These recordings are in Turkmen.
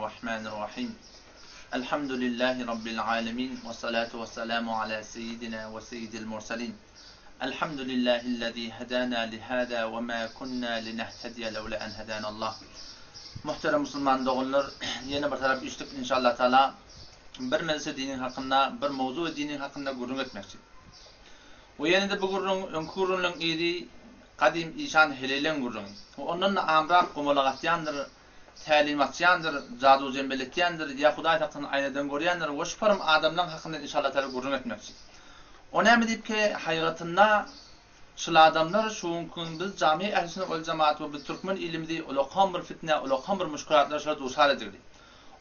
Rahmanir-Rahim. Elhamdülillahi Rabbil alemin. Ve salatu ve selamu ala seyyidina ve seyyidil mursalin. Elhamdülillahillezî hedâna lihâzâ ve mâ kunnâ linehtediye levlâ en hedânallah. Muhterem musulman doganlar, ýene bir tarap üýşdük inşallah taala bir mejlise diniň hakynda, bir mowzu diniň hakynda gürrüň etmekçi. We ýene-de bu gürrüň öňki gürrüňleň yzy gadym işan heleýleň gürrüňi. We ondan-da amrak gomalak atýandyr, tälim açýandyr, jadu-jembel etýändir, ýa Hudaý saklasyn aýnadan görýändir we şu param adamlaň hakynda inşallah-taala gürrüň etmekçi. O näme diýip ki, haýratynda şul adamlar şu günki gün biz jami ähli-sünnet wel-jemaat we biz türkmen ilimizi ulakan bir fitnä, ulakan bir muşkülatlara şular duçar edigdi.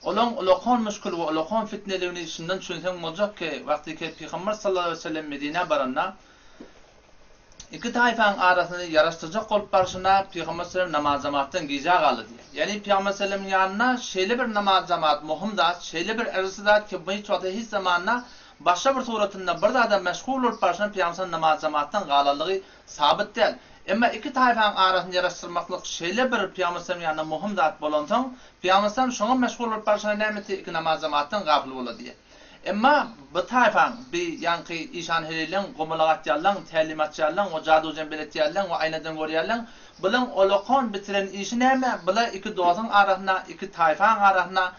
Olaň ulakan muşkül we ulakan fitneligini şundan düşünseň boljak ki, wagtyky Pygamber sallallahu aleýhi we sellem Medinä baranda, Iki taýfaň arasyny ýaraşdyrjak bolup barşyna Pygamber sellem namaz-jemaatdan gijä galdy diýýär. Ýagny Pygamber sellemiň ýanynda şeýle bir namaz-jemaat möhüm zat, şeýle bir erjisi zat ki, bu hiç wagtda hiç zamanda başga bir suratynda bir zada meşgul bolup barşyna Pygamber sellem namaz-jemaatdan galanlygy sabyt däl. Emma iki taýfaň arasyny ýaraşdyrmaklyk şeýle bir Pygamber sellemiň ýanynda möhüm zat bolansoň, Pygamber sellem şoňa meşgul bolup barşyna näme etdi, iki namaz-jemaatdan gapyl boldy diýýär. Emma bu taýfaň, bi ýaňky işan-heleýleň, gomalak atýanlaň, tälim açýanlaň we jadu-jembel etýänleň we aýnadan görýänleň, bulaň olakan bitiren işi näme, bula iki dostuň arasynda, iki taýfaň arasynda,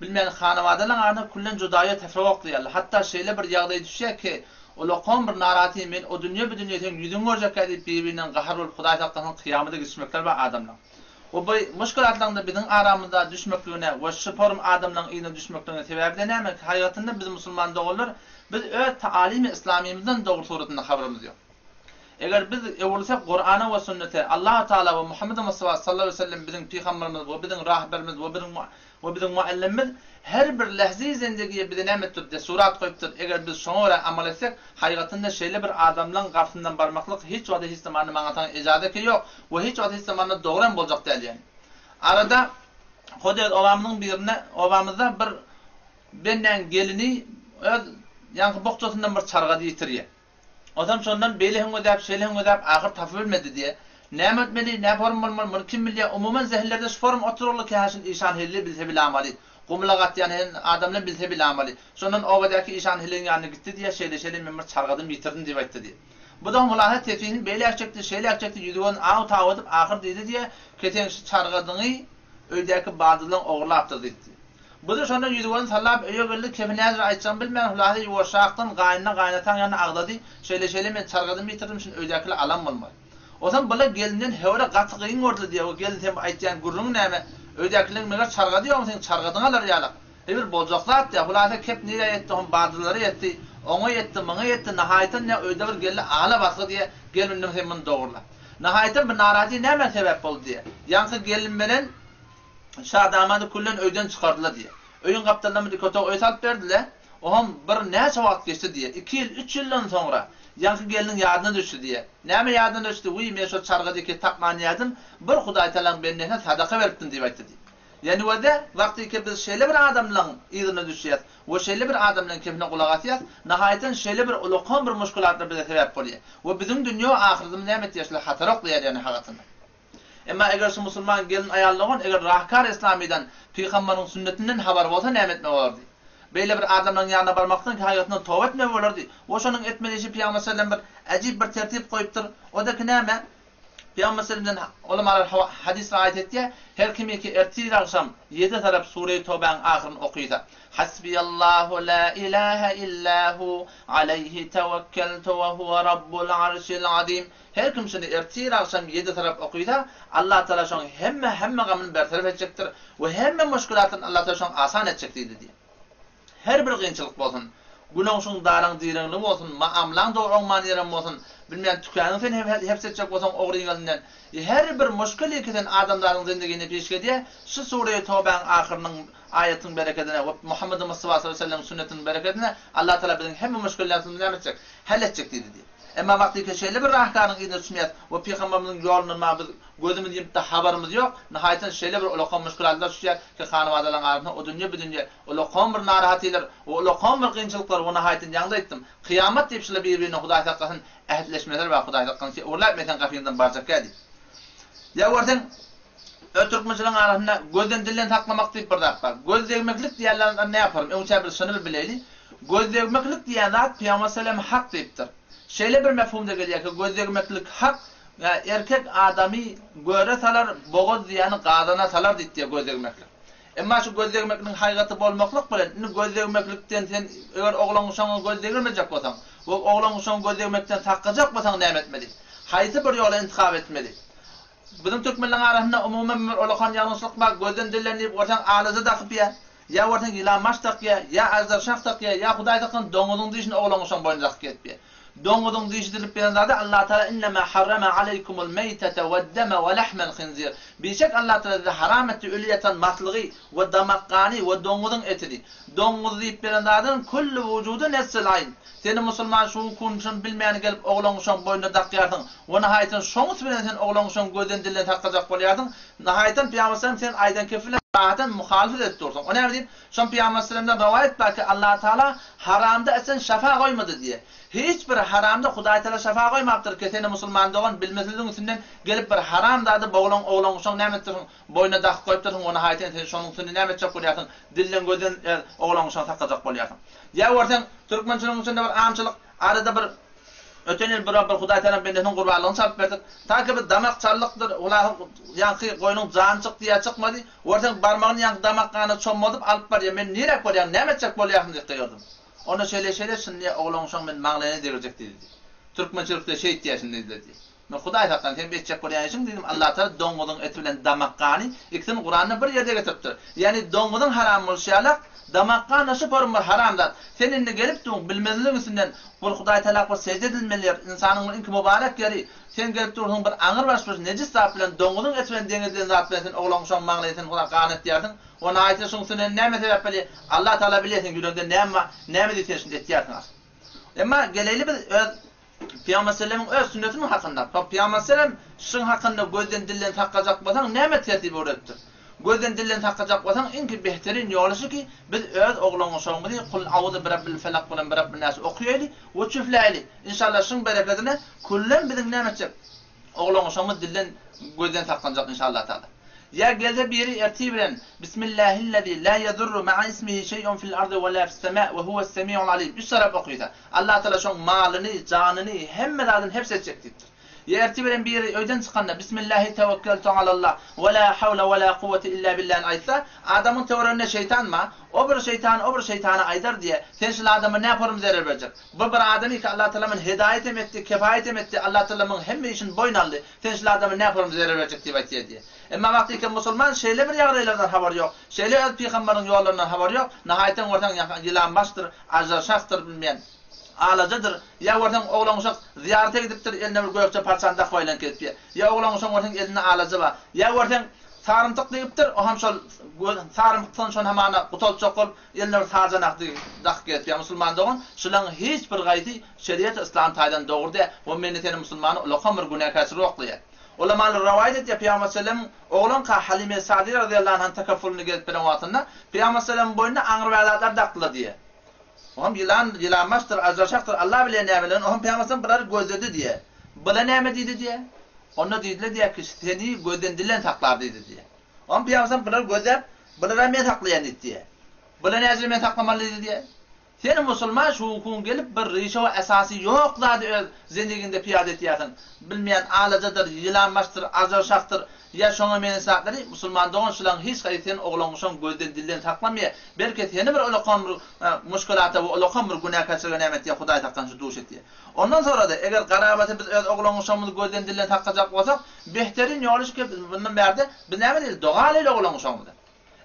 bilmän hanabadalaň arasynda küllen judaýa tefrek oklaýarlar. Hatda şeýle bir ýagdaý düşýär ki, olakan bir narahaty, men o dünýe bu dünýe seň ýüzüňi görjekkä diýip bir-birinden gahar bolup Hudaý saklasyn kyýamada gidişmekler bar adamlaň. We bu muşkülatlaryň-da biziň aramyzda düşmekligine we şu forum adamlaryň yzyna düşmekligine sebäbi-de näme? Haýgatynda biz musulman doganlar biz öz taalymy yslamymyzdan dogry suratynda habarymyz ýok. Eger biz öwrülsek Kurana we sünnete, Allahu Teala we Muhammed Mustafa sallallahu aleyhi ve sellem biziň pygamberimiz we biziň rahberimiz we biziň we biziň muallimimiz her bir lehze-i zendegiye bize näme etdirip desurat goýupdyr, eger biz şoňa görä amal etsek, haýgatynda şeýle bir adamlaň garşysyndan barmaklyk hiç wagta hiç zamanda maňa saňa ejazeke ýok we hiç wagta hiç zamanda dogry hem boljak däl ýani. Arada hut öz obamyzyň birinde obamyzda bir bendäň gelini öz ýaňky bokjasyndan bir çargady ýitirýär. Ozam şondan beýle hüňürdäp, şeýle hüňürdäp, ahyr tapybilmedi diýýä. Näme etmeli, nä forum bolmaly, muny kim bilýä, umuman zehinlerde şu forum oturygly käşin işan helli bilse bilamaly. Gumlak atýan hen adamlar bilse bilamaly. Şondan obadaky işan helliň ýanyna gitdi diýýä, şeýle-şeýle men bir çargadym ýitirdim diýip aýtdy diýýä. Bu-da hulaha tesbihini beýläk çekdi, şeýläk çekdi, ýüzügin aw-taw edip, ahyr diýdi diýýä, keseň şu çargadyňy öýdäki badyzlaň ogurlapdyr diýdi. Bu-da şonda ýüzügini sallap öýe geldi, kefi nädür aýtjagyny bilmän, hulasa ýuwaşrakdan gaýnyna, gaýynataň ýanyna agzady, Şeýle-şeýle men çargadym ýitirdim, şuny öýdäkiler alan bolmaly. Ozam bula gelinden höwre gaty gyn gördi diýýär, o gelin sen bu aýtýan gürrüňiň näme, öýdäkileriň meger çargady ýokmy seň çargadyňy alar ýalak. He bir boljak zat diýýär, hulasa kep nirä ýetdi, hom badyzlara ýetdi, oňa ýetdi, muňa ýetdi, nahaýatan diýýär, öýde bir geldi ala basgy diýýär, gel indem sen muny dogurla. Nahaýatan bu narazy nämä sebäp boldy diýýär. Ýaňky gelin bilen Şa damady küllen öýden çykardylar diýýär. Öýüň gapdalyndan bir iki otag öý salyp berdiler. Oňam bir näçe wagt geçdi diýýär. Iki ýyl, üç ýyldan soňra ýaňky gelniň ýadyna düşdi diýýär. Näme ýadyna düşdi? Wiý, men şo çarga deki tapman ýädim, bir Hudaýtagalaň bendesine sadaka beripdim diýip aýtdy diýýär. Ýani wede, wagtyky biz şeýle bir adamlaň yzyna düşýäs we şeýle bir adamlaň kepine gulak asýas, nahaýatan şeýle bir ulakan bir muşkulatlar bize sebäp bolýar. We biziň dünýe we ahyretimizi näme etýär şular hatara oklaýar ýani hagatynda. Emma eger şu musulman gelin aýal dogan eger rahkar islamydan, pygambaryň sünnetinden habary bolsa näme etmeli bolardy? Beýle bir adamlaryň ýanyna barmakdan haýatyndan toba etmeli bolardy. We şonuň etmeli işi Pygamber sellem bir äjip bir tertip goýupdyr. Odaki näme? Pygamber sellemden ulamalar hadys raýat etýär, Her kimiki ertir agşam ýedi tarap Sureýi Tobäň ahyryny okysa, Hasbiýallahu la ilahe illa hu, aleýhi tewekkeltu we huwe rabbul arşil azim. Her kim şuny ertir-agşam ýedi tarap okysa, Allah Tagala şoň hemme hemme gamyny bertaraf etjekdir we hemme muşkulatyny Allah Tagala şoň asan etjek diýdi diýýär. Her bir kynçylyk bolsun, günoňşuň daraň direňligi bolsun, maamlaň dogry oňman ýerem bolsun, bilmeýän tükeniň sen heps etjek bolsaň ogryň elinden, her bir muşkiliki sen adamzadyň zindigine peşge edýär, şu Sureýi Tobäň ahyrynyň aýatyň berekedine we Muhammedi Mustafa sallallahu aleyhi ve sellemiň sünnetiniň berekedine Allah Tagala biziň hemme muşkillerimizi näme etjek? Hal etjek diýdi diýýär. Emma wagtyka şeýle bir rahkaryň yzyna düşmeýäs we pygamberimiziň ýolundan maňa biz gözümizi ýumyp-da habarymyz ýok, nahaýatan şeýle bir ulakan muşkülatlar düşýär ki hanabadalaryň arasynda o dünýe bu dünýe ulakan bir narahatylar we ulakan bir kynçylyklar we nahaýatan ýaňda aýtdym kyýamat diýip şular bir-birine Hudaý saklasyn ähtleşmeler bar Hudaý saklasyn ki ogurlap men seň gapyňdan barjakkä diýip. Ýa görseň. Öz türkmençiligiň arasynda gözden dilden saklamak diýip bir zat bar. Göz degmeklik diýýänler ne ýaparym? Öňçä biz şuny bir bileýli. Göz degmeklik diýýän zat Pygamber sallam hak diýipdir. Şeýle bir mefhumda gelýär ki, göz degmeklik hak, erkek adamy göre salar, bogaz diýýäni gazana salar diýip diýýär göz degmeklik. Emma şu göz degmekligiň haýgaty bolmaklyk bilen, indi göz degmeklikden sen eger oglan-uşagyňa göz degirmejek bolsaň we oglan-uşagyňy göz degmekden saklajak bolsaň näme etmeli? Haýsy bir ýoly intihap etmeli? Biziň türkmenleň arasynda umuman bir ulakan ýalňyşlyk bar, gözden dilden diýip görseň alaja dakyp ýa, ýa görseň ýylan baş dakýa, ýa aždar şah dakýa, ýa hudaý saklasyn doňuzyň dişini oglan-uşagyň boýnuna dakyp gezip ýa. Doňuzyň dişi diýlip beren zady Allatagala innema harrama aleýkumul meýtete weddeme we lahmel hinzir. Bişek Allatagala size haram etdi öli ýatan maslygy we damak gany we doňuzyň etini. Doňuz diýip beren zadyň külli wujudy nessil aýn. Seni musulman şu hukunyşyny bilmän gelip oglan-uşagyň boýnuna dakýarsyň. We nahaýatan şoňus bilen sen oglan-uşagyň gözden dilden saklajak bolýarsyň. Nahaýatan Pygamber sallam sen aýdan kefi bilen rahaten muhalyfat edip dursuň. O näme diýip? Şon Pygamber sallamdan rowaýat bar ki Allatagala haramda etsen şafa goýmady diýe. Hiç bir haramda Hudaý Tagala şafa goýmapdyr ki seni musulman dogan bilmesizligiň üstünden gelip bir haram zady boglan oglan-uşagyň näme etdirsiň boýnuna dakyp goýupdyrsyň we nahaýatan sen şonuň üstünde näme etjek bolýarsyň dilden gözden oglan-uşagyny saklajak bolýarsyň. Ýa görseň türkmençiligiň içinde bir amçylyk arada bir Öten ýyl bir bir Hudaý Tagalaň bendesiniň gurbanlygyny çalyp berdik. Ta ki bir damak çallykdyr, hulasy ýaňky goýnuň jany çykdy ýa çykmady, görseň barmagyny ýaňky damak gana çommaldyp alyp barýar. Men niräk barýaň, näme etjek bolýarsyň diýip gygyrdym. Onda şeýle şeýle şindi oglan uşagyň men maňlaýyna degirjek diýdi diýip. Türkmençilikde şeýtýär şindi diýdi. Men Hudaý saklan, sen etjek bolýan işiň diýdim, Allatagala doňňuzyň eti bilen damak gany ikisini Kuranda bir ýerde getiripdir. Ýagny doňňuzyň haram bolşy ýalak, damak gan-da şu form bir haram zat. Sen indi gelip duň, bilmezligiň üstünden, bul Hudaý Tagala bir sežde edilmeli ýer, ynsanyň bir iňki mubarek ýeri, sen gelip dursuň bir aňyrbaş bir nejis zat bilen, doňňuzyň eti bilen deň edilen zat bilen sen oglan uşagyň maňlaýyny sen Hudaý gan etýärsiň, o naýyta şuň üstünden näme sebäp bolýar, Allatagala bilýär seň ýüregiňde näme bar, näme diýip sen şuny etýärsiň asyl. Emma geleýli biz öz Pygamber sellemiň öz sünnetiniň hakynda, Pygamber sellem şyň hakynda gözden dilden saklajak bolsaň näme tertip öwredipdir? Gözden dilden saklajak bolsaň iňki behterin ýoly şu ki, biz öz oglan-uşagymyzy Kul auzu birabbil felak bilen birabbin nas okuýaýly we çüfläýli. Inşallah şyň berekedine küllem biziň näme etjek? Oglan-uşagymyz dilden gözden saklanjak inşallah taala. Ýa gelse biri ertir bilen Bismillahillezî lâ yedurru ma'a ismihi şeý'un fil ardy we lâ fis-semâ we huves-semî'ul alîm üç tarap okysa, Allah Tagala şoň malyny, janyny, hemme zadyny hebs etjek diýipdir. Ýa ertir bilen biri öýden çykanda Bismillahi tewekkeltu alallah we lâ hawle we lâ kuwwete illâ billâhni aýtsa, adamyň töwereginde şeýtan bar, o bir şeýtan o bir şeýtana aýdar diýe, sen şul adama näporum zerer berjek? Bu bir adamy ki Allah Tagala muny hedaýet hem etdi, kefaýet hem etdi, Allah Tagala muň hemme işini boýun aldy, sen şul adama näporum zerer berjek diýip aýtýar diýe. Emma wagtyky musulman şeýle bir ýagdaýlardan habary ýok, şeýle öz pygambaryň ýollaryndan habary ýok, nahaýatan görseň ýylanbaşdyr, aždarşahdyr bilmeýän, alajadyr, ýa görseň oglan-uşak zyýarata gidipdir, eline bir gökje parçany dakyp aýlanyp gezipýär, ýa oglan-uşagyň görseň elinde alaja bar, ýa görseň sarymtyk degipdir, o hem şol sarymtykdan şony hamana gutaltjak bolup, eline bir sajanak dakyp gezipýär. Musulman dogan, şularyň hiç bir gaýsy şeriat-y yslam taýdan dogry däl we meni seni musulmany ulakan bir günäkärçilik oklaýar. Ulamalar rowaýat edýär, Pygamber sellem oglanka Halime Sadiýa razyýallahu anhanyň tekeffulyny gezip beren wagtynda, Pygamber sellemiň boýnuna aňrybaý zatlar dakdylar diýýär. Oňam ýylan, ýylanbaşdyr, aždarşahdyr, Allah bilýär nämeligini, oňam Pygamber sellem bulary gözledi diýýär. Bula näme diýdi diýýär. Onda diýdiler diýýär ki, seni gözden dilden saklar diýdi diýýär. Oňam Pygamber sellem bulary gözläp, bulara men saklaýan diýdi diýýär. Bula näjele men saklamaly diýdi diýýär. Sen musulman şu gün gelip bir rişe we esasy ýok zady öz zendigiňde pyýada etýärsiň. Bilmeýän alajadyr, ýylanbaşdyr, aždarşahdyr ýa şoňa meňzeş zatlary musulman dogan şulaň hiç haýsy seni oglan-uşaň gözden dilden saklamaýar. Belki seni bir ulakan bir muşkilata we ulakan bir günäkärçilige näme etýär Hudaý saklasyn şu duş etýär. Ondan sonra-da eger garabaty biz öz oglan-uşagymyzy gözden dilden saklajak bolsak behterin ýoly şu ki biz bundan bärde biz näme diýeli doga alaýly oglan-uşagymyza.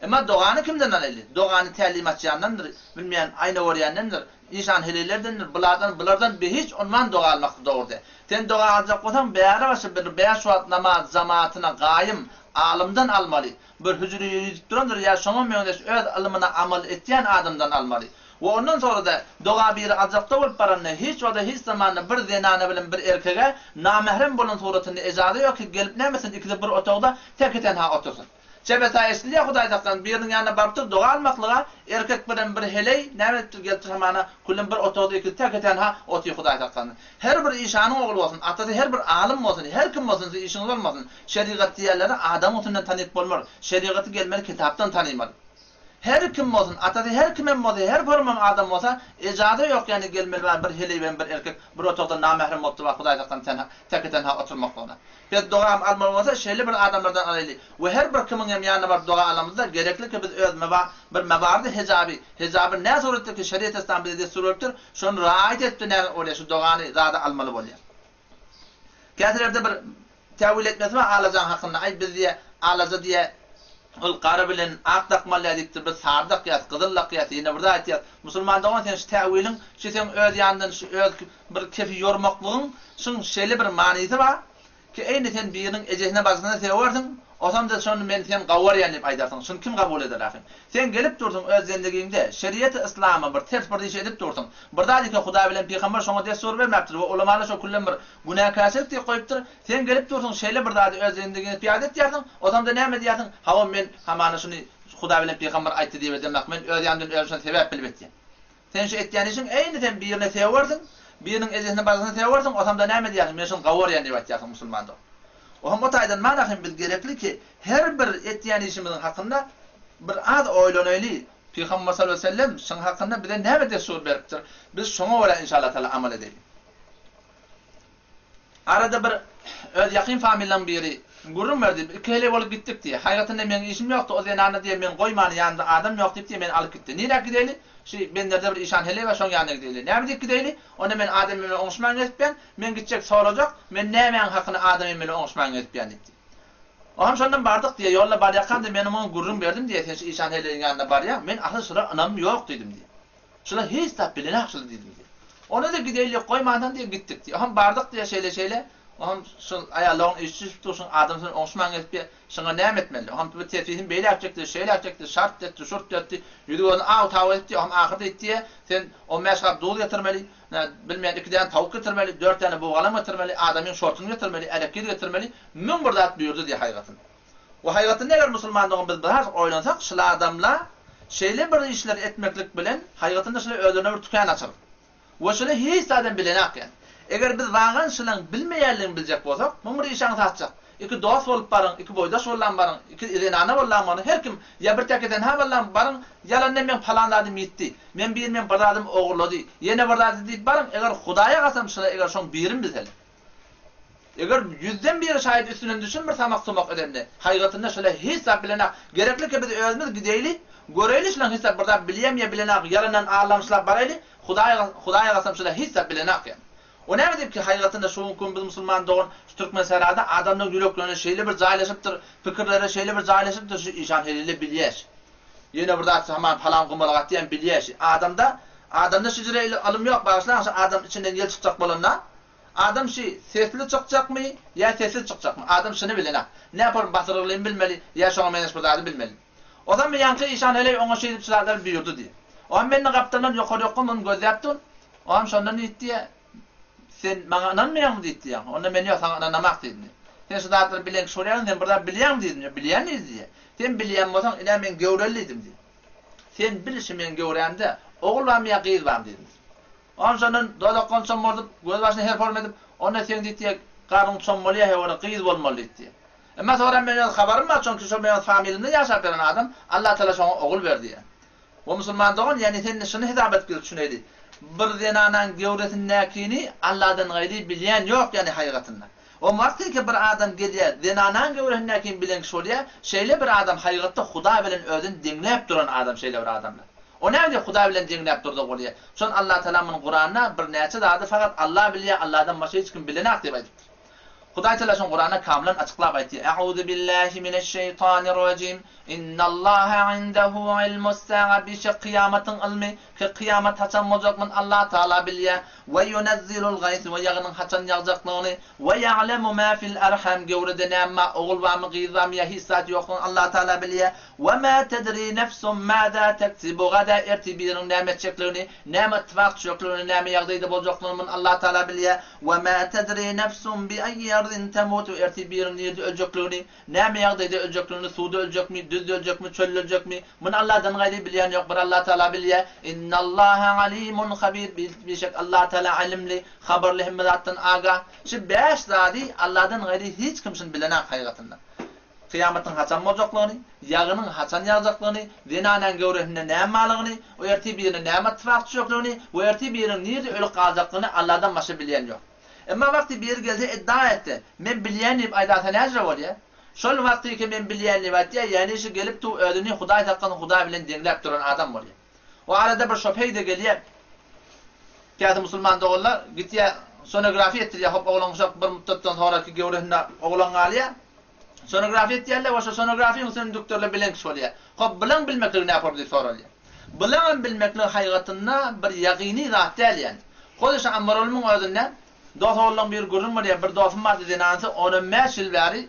Emma dogany kimden alaýly? Dogany tälim açýandandyr, bilmeýän aýna görýändendir, işan heleýlerdendir, bulardan, bulardan behiç onman doga almak dogry däl. Sen doga aljak bolsaň, bäri başy bir bäş wagt namaz jamatyna gaýym alymdan almaly, bir hüjre ýüzüp durandyr ýa şoňa meňzeş öz ylmyna amal etýän adamdan almaly. We ondan sonra-da doga biri aljakda bolup baranda hiç wagta hiç zamanda bir zenana bilen bir erkege namährem bolan suratynda ejaza ýok ki gelip näme etsin ikisi bir otagda teke-tenha otursyn. Çebesa eşidilýär Hudaý saklasyn, biriniň ýanyna barypdyr doga almaklyga, erkek bilen bir heleý näme edipdir gelipdir hamana küllen bir otagda ikisi täke-tenha otyr Hudaý saklasyn. Her bir işanyň ogly bolsun, atasy her bir alym bolsun, her kim bolsun siz işiňiz bolmasyn, şerigat diýýänleri adamyň üstünden tanyp bolmar, şerigaty gelmeli kitapdan tanymaly. Her kim bolsun, atasy her kimem bolsa, her pormam adam bolsa, ejaza ýok ýany gelmeli bar bir heleý bilen bir erkek bir otagda namährem bolup bar Hudaý saklasyn tenha, täke-tenha oturmaklygyna. Biz dogam almaly bolsa şeýle bir adamlardan alaýly we her bir kimiň hem ýanyna baryp doga alamyzda gerekli ki biz öz meba bir mebardy hejaby hejaby nä suratda ki şeriat islam bize dessur beripdir şony raýat etdi näme bolýar şu dogany zady almaly bolýar. Kätelerde bir täwil etmesi bar alajaň hakynda aý biz diýä alaja diýä ol gara bilen ak dakmaly diýipdir biz sary dakýas gyzyl dakýas ýene bir zat aýtýas musulman dogan sen şu täwiliň şu seň öz ýanyndan şu öz Bir kefi ýormaklygyň şuň şeýle bir manysy bar, ki eýni sen biriniň ejesine bajysyna sögersiň, osamda şony men sen gawarýan diýip aýdarsyň, şuny kim kabul eder ahyn? Sen gelip dursuň öz zendigiňde şeriýeti yslama bir ters bir iş edip dursuň, bir zat eke Hudaý bilen pygamber şoňa dessur bermäpdir we ulamalar şo küllen bir günäkärçilik diýip goýupdyr, sen gelip dursuň şeýle bir zady öz zendigiňde pyýada etýärsiň, osamda näme diýýärsiň, hawa men hamana şuny Hudaý bilen pygamber aýtdy diýip edemok, men öz ýanymdan özüm şony sebäp bilip etýän. Sen şu etýän işiň eýni sen birine sögersiň, biriniň ejesine bajasyna sögersiň, osamda näme diýýärsiň, men şuny gawarýan diýip aýtýarsyň musulmanda. Oham o taýdan mana hem biz gerekli ki her bir etýän işimiziň hakynda bir az oýlanaýly, Pygamber sallallahu aleýhi we sellem şuň hakynda bize näme dessur beripdir, biz şoňa görä inşallah taala amal edeýli. Arada bir öz ýakyn familiýaň biri gürrüň berdi, iki heleý bolup gitdik diýýär. Haýgatynda meň işim ýokdy, o zenana diýýär, meni goýmany ýanymda adam ýok diýip diýýär, meni alyp gitdi. Niräk gideýli? Şi benderde bir işan heleý bar, şoň ýanyna gideýli. Näme diýip gideýli? Onda men adam bilen oňuşman gezipýän, men gitjek sorajak, men nämäň hakyna adam bilen oňuşman gezipýän diýip diýýär. Oňam şondan bardyk diýýär, ýolda barýarkam-da men oňa gürrüň berdim diýýär, sen şu işan heleýiň ýanyna barýaň, men asyl şulara ynamym ýok diýdim diýýär. Şular hiç zat bilenok şular diýdim diýýär. Onda-da gideýlik goýmansoň diýýär gitdik diýýär. Oňam bardyk diýýär şeýle şeýle. Oňam şul aýallaryň işi düşüpdir şuň adamsy bilen oňuşman gezip diýýär. Şuňa näme etmeli? Oňam bu tesbihini beýle etjekdi, şeýle etjekdi, şart etdi, şurt etdi. Ýüzi gözüni aw-taw edip diýýär. Oňam ahyrda aýtdy diýýär, sen on bäş gap duz getirmeli, bilmeýän iki däne tawuk getirmeli, dört däne bugalam getirmeli, adamyň şortuny getirmeli, älekgir getirmeli, 1001 zat buýurdy diýýär haýgatyn. We haýgatynda eger musulman dogan biz biraz oýlansak şul adamla şeýle bir işleri etmeklik bilen haýgatynda şula özlerine bir tükän açar. We şula hiç zadam bilenak ýani. Eger biz wagan şulaň bilmeýänligini biljek bolsak, muň bir işaňy satjak. Iki dost bolup baryň, iki boýdaş bollam baryň, iki zenana bollam baryň, her kim ýa bir teke tenha bollam baryň, ýalanda meň palan zadym ýitdi, men biri meň bir zadymy ogurlady, ýene bir zady diýip baryň, eger Hudaýa kasam şula eger şoň birini bilseler. Eger ýüzden biri şaýat üstünden düşen bir samak-sumak edende, haýgatynda şola hiç zat bilenak. Gereklike biz özümiz gideýli, göreýli şolaň hiç zat bir zat bilýämi ýa bilenak, ýalandan allamyşlap baraýly, Hudaýa Hudaýa kasam şola hiç zat bilenak ýa. O näme diýip ki haýgatynda şu günki gün biz musulman dogan şu Türkmensährada adamlaryň ýüreklerine şeýle bir jaýlaşypdyr, pikirlere şeýle bir jaýlaşypdyr şu işan helile bilýäş. Ýene bir zat haman palan gumalak atýan bilýäş. Adamda adamda şujre ylym ýok bagyşlaň şu adam içinden ýel çykjak bolanda Adam şi sesli çykjakmy ýa sessiz çykjakmy? Adam şyny bilenak. Näpor basyryglyny bilmeli ýa şoňa meňzeş bir zady bilmeli. Ozam ýaňky işan heleý oňa şeýdip şu zatlary buýurdy diýýär. Oam menden gapdaldan ýokary ýokka muny gözläp dur. Oam şondan diýdi diýýär, Sen maňa ynanmaýaňmy diýdi diýýär. Onda men ýok saňa ynanamak diýdim diýýär. Sen şu zatlary bilen kişi bolýaňmy, sen bir zat bilýäňmi diýdim diýýär. Bilýän diýdi diýýär. Sen bilýän bolsaň ine men göwreli diýdim diýýär. Sen bil şu meň göwrämde ogul barmy ýa gyz barmy diýdim diýýär. Onam şondan dodakdan çommaldyp, gözbaşyny her form edip, Onda seň diýdi, garnyň çommalýar, heý, gyz bolmaly diýdi. Emma soňra men öz habarym bar, çünki şol meň familimde ýaşap ýören adam, Allatagala şoňa ogul berdi diýýär. We musulman dogan, ýagny sen şuny hesap edip gel düşüneýli, bir zenanaň göwresindäkini Alladan gaýry bilýän ýok, ýagny haýygatynda. O wagtyky bir adam gelýär, zenanaň göwresindäkini bilen kişi bolýar, şeýle bir adam haýygatda Hudaý bilen özüni deňläp duran adam şeýle bir adamlar. O näme diýip Hudaý bilen deňläp durdy bolýar. Şon Allah Taala muny Kuranda bir näçe zady fakat Allah bilýär, Allahdan başga hiç kim bilenak diýip aýdypdyr. Hudaý Taala şony Kuranda kamylan açyklap aýtýar. Euzu billahi mineşşeýtanirrajim. Innallaha indehu ilmus-sa'a bişek kyýamatyň ylmy, ki kyýamat haçan boljak muny Allah Taala bilýär. We yunezzilul gaýs we ýagynyň haçan ýagjaklygyny, we ýa'lemu ma fil arham göwrede näme bar, ogul barmy, gyz barmy ýa hiç zat ýoklugyny Allah Taala bilýär. We ma tedri nefsun maza teksibu gada ertir biriniň näme etjekligini, näme ittifak düşjekligini, näme ýagdaýda boljaklygyny muny Allah Taala bilýär. We ma tedri nefsun bi ayyi. ardin temut we ertir biriň nirde öljekligini, näme ýagdaýda öljekligini, suwda öljekmi, düzde öljekmi, çölde öljekmi, muny Allahdan gaýry bilýän ýok, bir Allah Tagala bilýär. Innallaha alimun habir, bişek Allah Tagala ilimli, habarly hemme zatdan agah. Şu bäş zady Allahdan gaýry hiç kim şuny bilenak hakykatynda. Kyýamatyň haçan boljaklygyny, ýagynyň haçan ýagjaklygyny, zenanaň göwresinde näme barlygyny, o ertir birine näme ittifak düşjekligini we ertir biriniň nirde ölüp galjaklygyny Allahdan başga bilýän ýok. Emma wagty biri gelse iddia etse, men bilýän diýip aýdarsa näjre bolýar? Şol wagtyky men bilýän diýip aýtýar, ýagny şu gelip tu özüni Hudaý saklasyn Hudaý bilen deňläp duran adam bolýar. O arada bir şopeý-de gelýär. Käte musulman doganlar gitýär, sonografiýa etdirýär, hop oglan uşak bir mutdatdan soraky göwresinde oglan galýar. Sonografiýa etýärler we şo sonografiýanyň üstünden duktorlar bilen kişi bolýar. Hop bileň bilmekligi nähor diýip soralýar. Bileňem bilmekligi haýgatynda bir ýagyny zat däl ýani. Hol şo Ammarolymyň özünde dos oglanlaň biri gürrüň berýär, bir dosum bardy zenanysy onam bäş ýyl bäri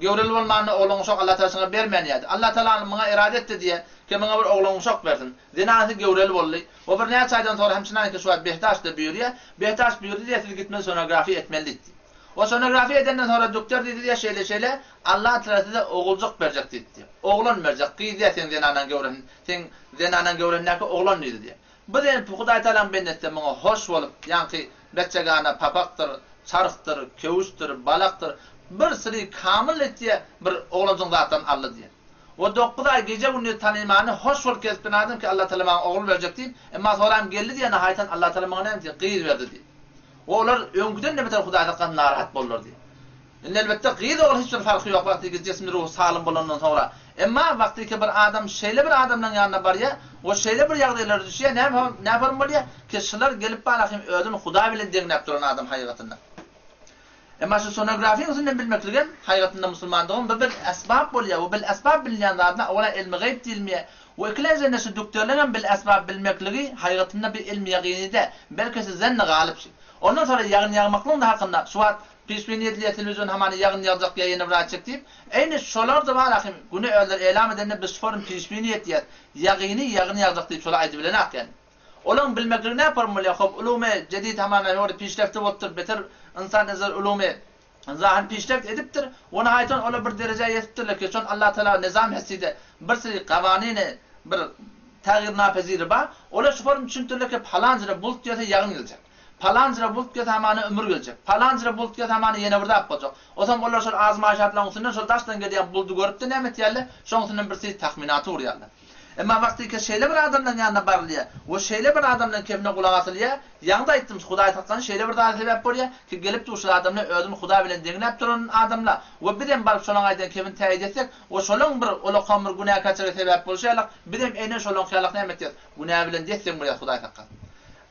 göwreli bolmanda oglan uşak Allatagala şoňa bermän ýady. Allatagala muňa erada etdi diýýär, ki muňa bir oglan uşak bersin. Zenanysy göwreli boldy. We bir näçe aýdan soňra hem çynanki şu wagt Behtaş-da buýurýar. Behtaş buýurdy diýýär siz gitmeli sonografiýa etmeli diýdi. O sonografiýa edenden soňra duktor diýdi diýýär şeýle şeýle Allah Tagala size oguljyk berjek diýdi diýýär. Oglan berjek, gyz diýýär seň zenanaň göwresinde, seň zenanaň göwresindäki oglan diýdi diýýär. Bu zen Hudaý Tagalaň bendesi muňa hoş bolup, ýaňky beçegana papakdyr, çarhdyr, köwüşdir, balakdyr, bir syry kamyl etýär, bir oglanjygyň zatlaryny aldy diýýär. O dokuz aý gije-gündiz tanymany hoş bolup gezip duran adam ki Allah Tagala maňa ogul berjek diýip, emma soram geldi diýýär, nahaýatan Allah Tagala maňa näme diýýär, gyz berdi diýýär. Olar öňküden-de beter Hudaý saklasyn narahat boldular diýýär. Indi elbetde gyz ogul hiç bir farky ýok wagtyky jismi ruhy salym bolandan soňra. Emma wagtyky bir adam şeýle bir adamlaň ýanyna barýar we şeýle bir ýagdaýlara düşýär näme näform bolýar ki şular gelip barahym özüni Hudaý bilen deňläp duran adam haýygatynda. Emma şu sonografiýaň üstünden bilmekligem haýygatynda musulmandygym bu bil esbap bolýar we bil esbap bilinýän zadyna owala ilmi gaýyp diýilmeýär we ikilenjende şu dükderleňem bil esbap bilmekligi haýygatynda bir ilmi ýagyny däl belki şu zenni galyp şu. Ondan soňra ýagyn ýagmaklygyň da hakynda şu wagt Pişbini edilýär telewizion hamana ýagyn ýagjak ýa ýene bir zat etjek diýip. Eýni şolarda bar ahym güne özleri elam edende biz şform pişbini etýäs. Ýagyny ýagyn ýagjak diýip şolar aýdybilenak ýani. Olaň bilmekligi nä form bolýar hop ulumy jedid hamana ýory pişrefti bolupdyr beter ynsan ezer ulumy zahyr pişreft edipdir we nahaýatan olar bir derejä ýetipdirler ki şon Allah tagala nizam heside bir siri gawanyny bir tagir napeziri bar olar şu form düşünipdirler ki palanjyra bulut gelse ýagyn geljek. Palanjyra bulut gelse hamana ümür geljek. Palanjyra bulut gelse hamana ýene bir zat boljak. Otam olar şol azmaýşatlaryň üstünden şol daşdan gelýän buludy görüp-de näme etýärler? Şoň üstünden bir siz tahminaty urýarlar. Emma wagtyka şeýle bir adamlaryň ýanyna barylýar we şeýle bir adamlaryň kepine gulak asylýar, ýaňy-da aýtdym, Hudaý saklasyn şeýle bir zada sebäp bolýar ki, gelip duşan adamlar özüni Hudaý bilen deňläp duran adamlar we bizem baryp şolaň aýdan kepini täýit etsek we şolaň bir ulakam bir günäkärçilige sebäp bolşy ýalak, bizem eýnen şolaňky ýalak näme etýäs? Günä bilen des-deň bolýas Hudaý saklasyn.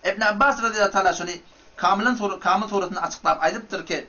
Ibn Abbas razyýallahu taala şuny Kamylan sur Kamyl suresinde açyklap aýdypdyr ki,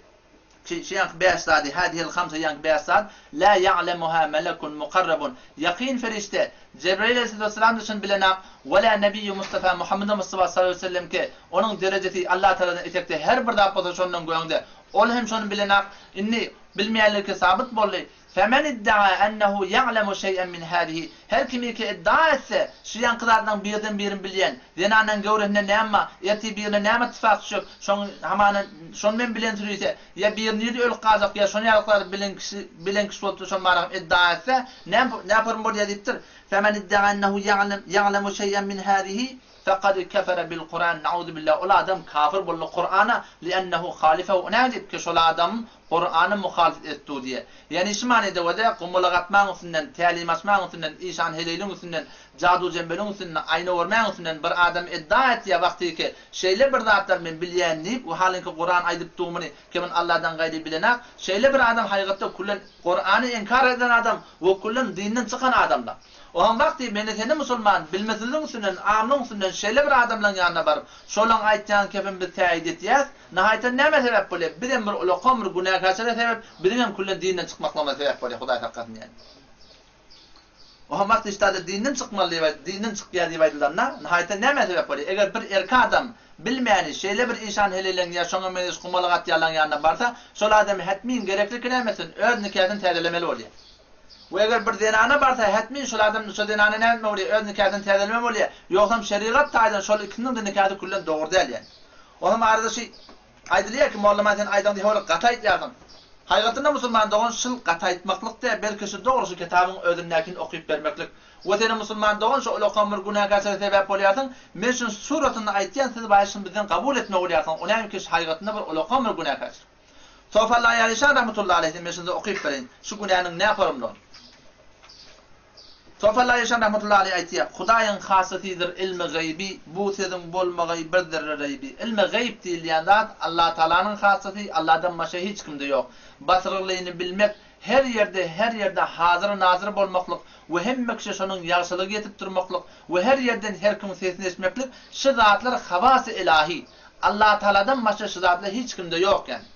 ki şu ýaňky bäş zady, hâzihil hamsa ýaňky bäş zat, lâ ýa'lemuhâ melekun mukarrabun, ýakyn perişde, Jebraýyl aleyhissalatu şuny bilenak, we lâ nebiýýu Mustafa Muhammed Mustafa sallallahu aleýhi we sellem ki, onuň derejesi Allah tagaladan etekde her bir zat bolsa şondan göňde, ol hem şony bilenak, indi bilmeýänligi sabyt boldy, Femen iddaa ennehu ýa'lemu şeý'en min hâzihi, Her kimiki iddia etse, şu ýaňky zatlaryň birden birini bilýän, zenanyň göwresinde näme bar, ertir birine näme ittifak düşjek, şoň hamana şony men bilen sürüse, ýa biri nirde ölüp galjak ýa şony ýaly zady bilen kişi bilen kişi bolupdyr şony baragam iddia etse, näme näporun bolýar diýipdir. Femen iddaa ennehu ýa'lemu şeý'en min hâzihi, Fekad kefere bil Kuran, nauzubillah, ol adam kafir boldy Kurana, li'ennehu halifehu, nädip ki şol adam Kurana muhalyfet etdi diýe. Ýagny şu manyda wede gumulak atmaň üstünden, tälim açmaň üstünden, işan heleýliň üstünden, jadu-jembeliň üstünden, aýna görmäň üstünden bir adam iddia etýä wagtyky şeýle bir zatlar men bilýän diýip we halyňky Kuran aýdyp dumyny kimin Alladan gaýry bilenak şeýle bir adam haýgatda küllen Kurany inkar eden adam we küllen dinden çykan adamla. Oňa bak diýip, meni seni musulman, bilmesizligiň üstünden, amlygyň üstünden şeýle bir adamlaň ýanyna baryp, şolaň aýtýan kepini biz täýit etýäs, nahaýtan nämä sebäp bolýar, bizem bir ulakan bir günäkärçilige sebäp, biziňem küllen dinden çykmaklygymyza sebäp bolýar, Hudaý saklasyn ýaly. Oňa bak diýip, ştada dinden çykmaly diýip aýt, dinden çykýar diýip aýdylanda, nahaýtan nämä sebäp bolýar, eger bir erki adam bilmäni şeýle bir işan heleýleň ýa şoňa meňzeş gumalak atýanlaň ýanyna barsa, şol adam hetmin gerekliki näme etsin, öz nikasyny täzelemeli bolýar. We eger bir zenana barsa, hetmin şol adam şo zenana näme etmeli bolýar? Öz nikasyny täzelemeli bolýar. Ýogsam şerigat taýdan şol ikisiniň-de nikasy küllen dogry däl ýaly. Onam arada şy. Aýdylýar ki, mollama sen aýdaňda hewle gaty aýtýarsyň. Haýgatynda musulman dogan şul gaty aýtmaklyk däl, belki şu dogry şu kitabyň özündäkini okyp bermeklik. We senem musulman dogan şu ulakan bir günäkärçilige sebäp bolýarsyň. Men şuny suratynda aýtýan siz baýy şuny bizden kabul etme bolýarsyňyz. O näme ki şu haýgatynda bir ulakan bir günäkärçilik. Sofalla Ýalyşan rahmetullahi aleýhi men şuny size okyp bereýin. Şu günäniň näporumlygyny. Sofalla Ýalyşan rahmetullahi aleýhi aýtýar, Hudaýyň hasasydyr ilmi gaýby, bu sözüň bolmagaý bir zerre reýbi. Ilmi gaýyp diýilýän zat Allatagalanyň hasasy, Alladan başga hiç kimde ýok. Basyrgylyny bilmek, her ýerde, her ýerde hazyr-nazyr bolmaklyk we hemme kişä şonuň ýagşylygy ýetip durmaklyk we her ýerden her kimiň sesini eşitmeklik, şu zatlar hawasy ylahy. Allatagaladan başga şu zatlar hiç kimde ýok ýani.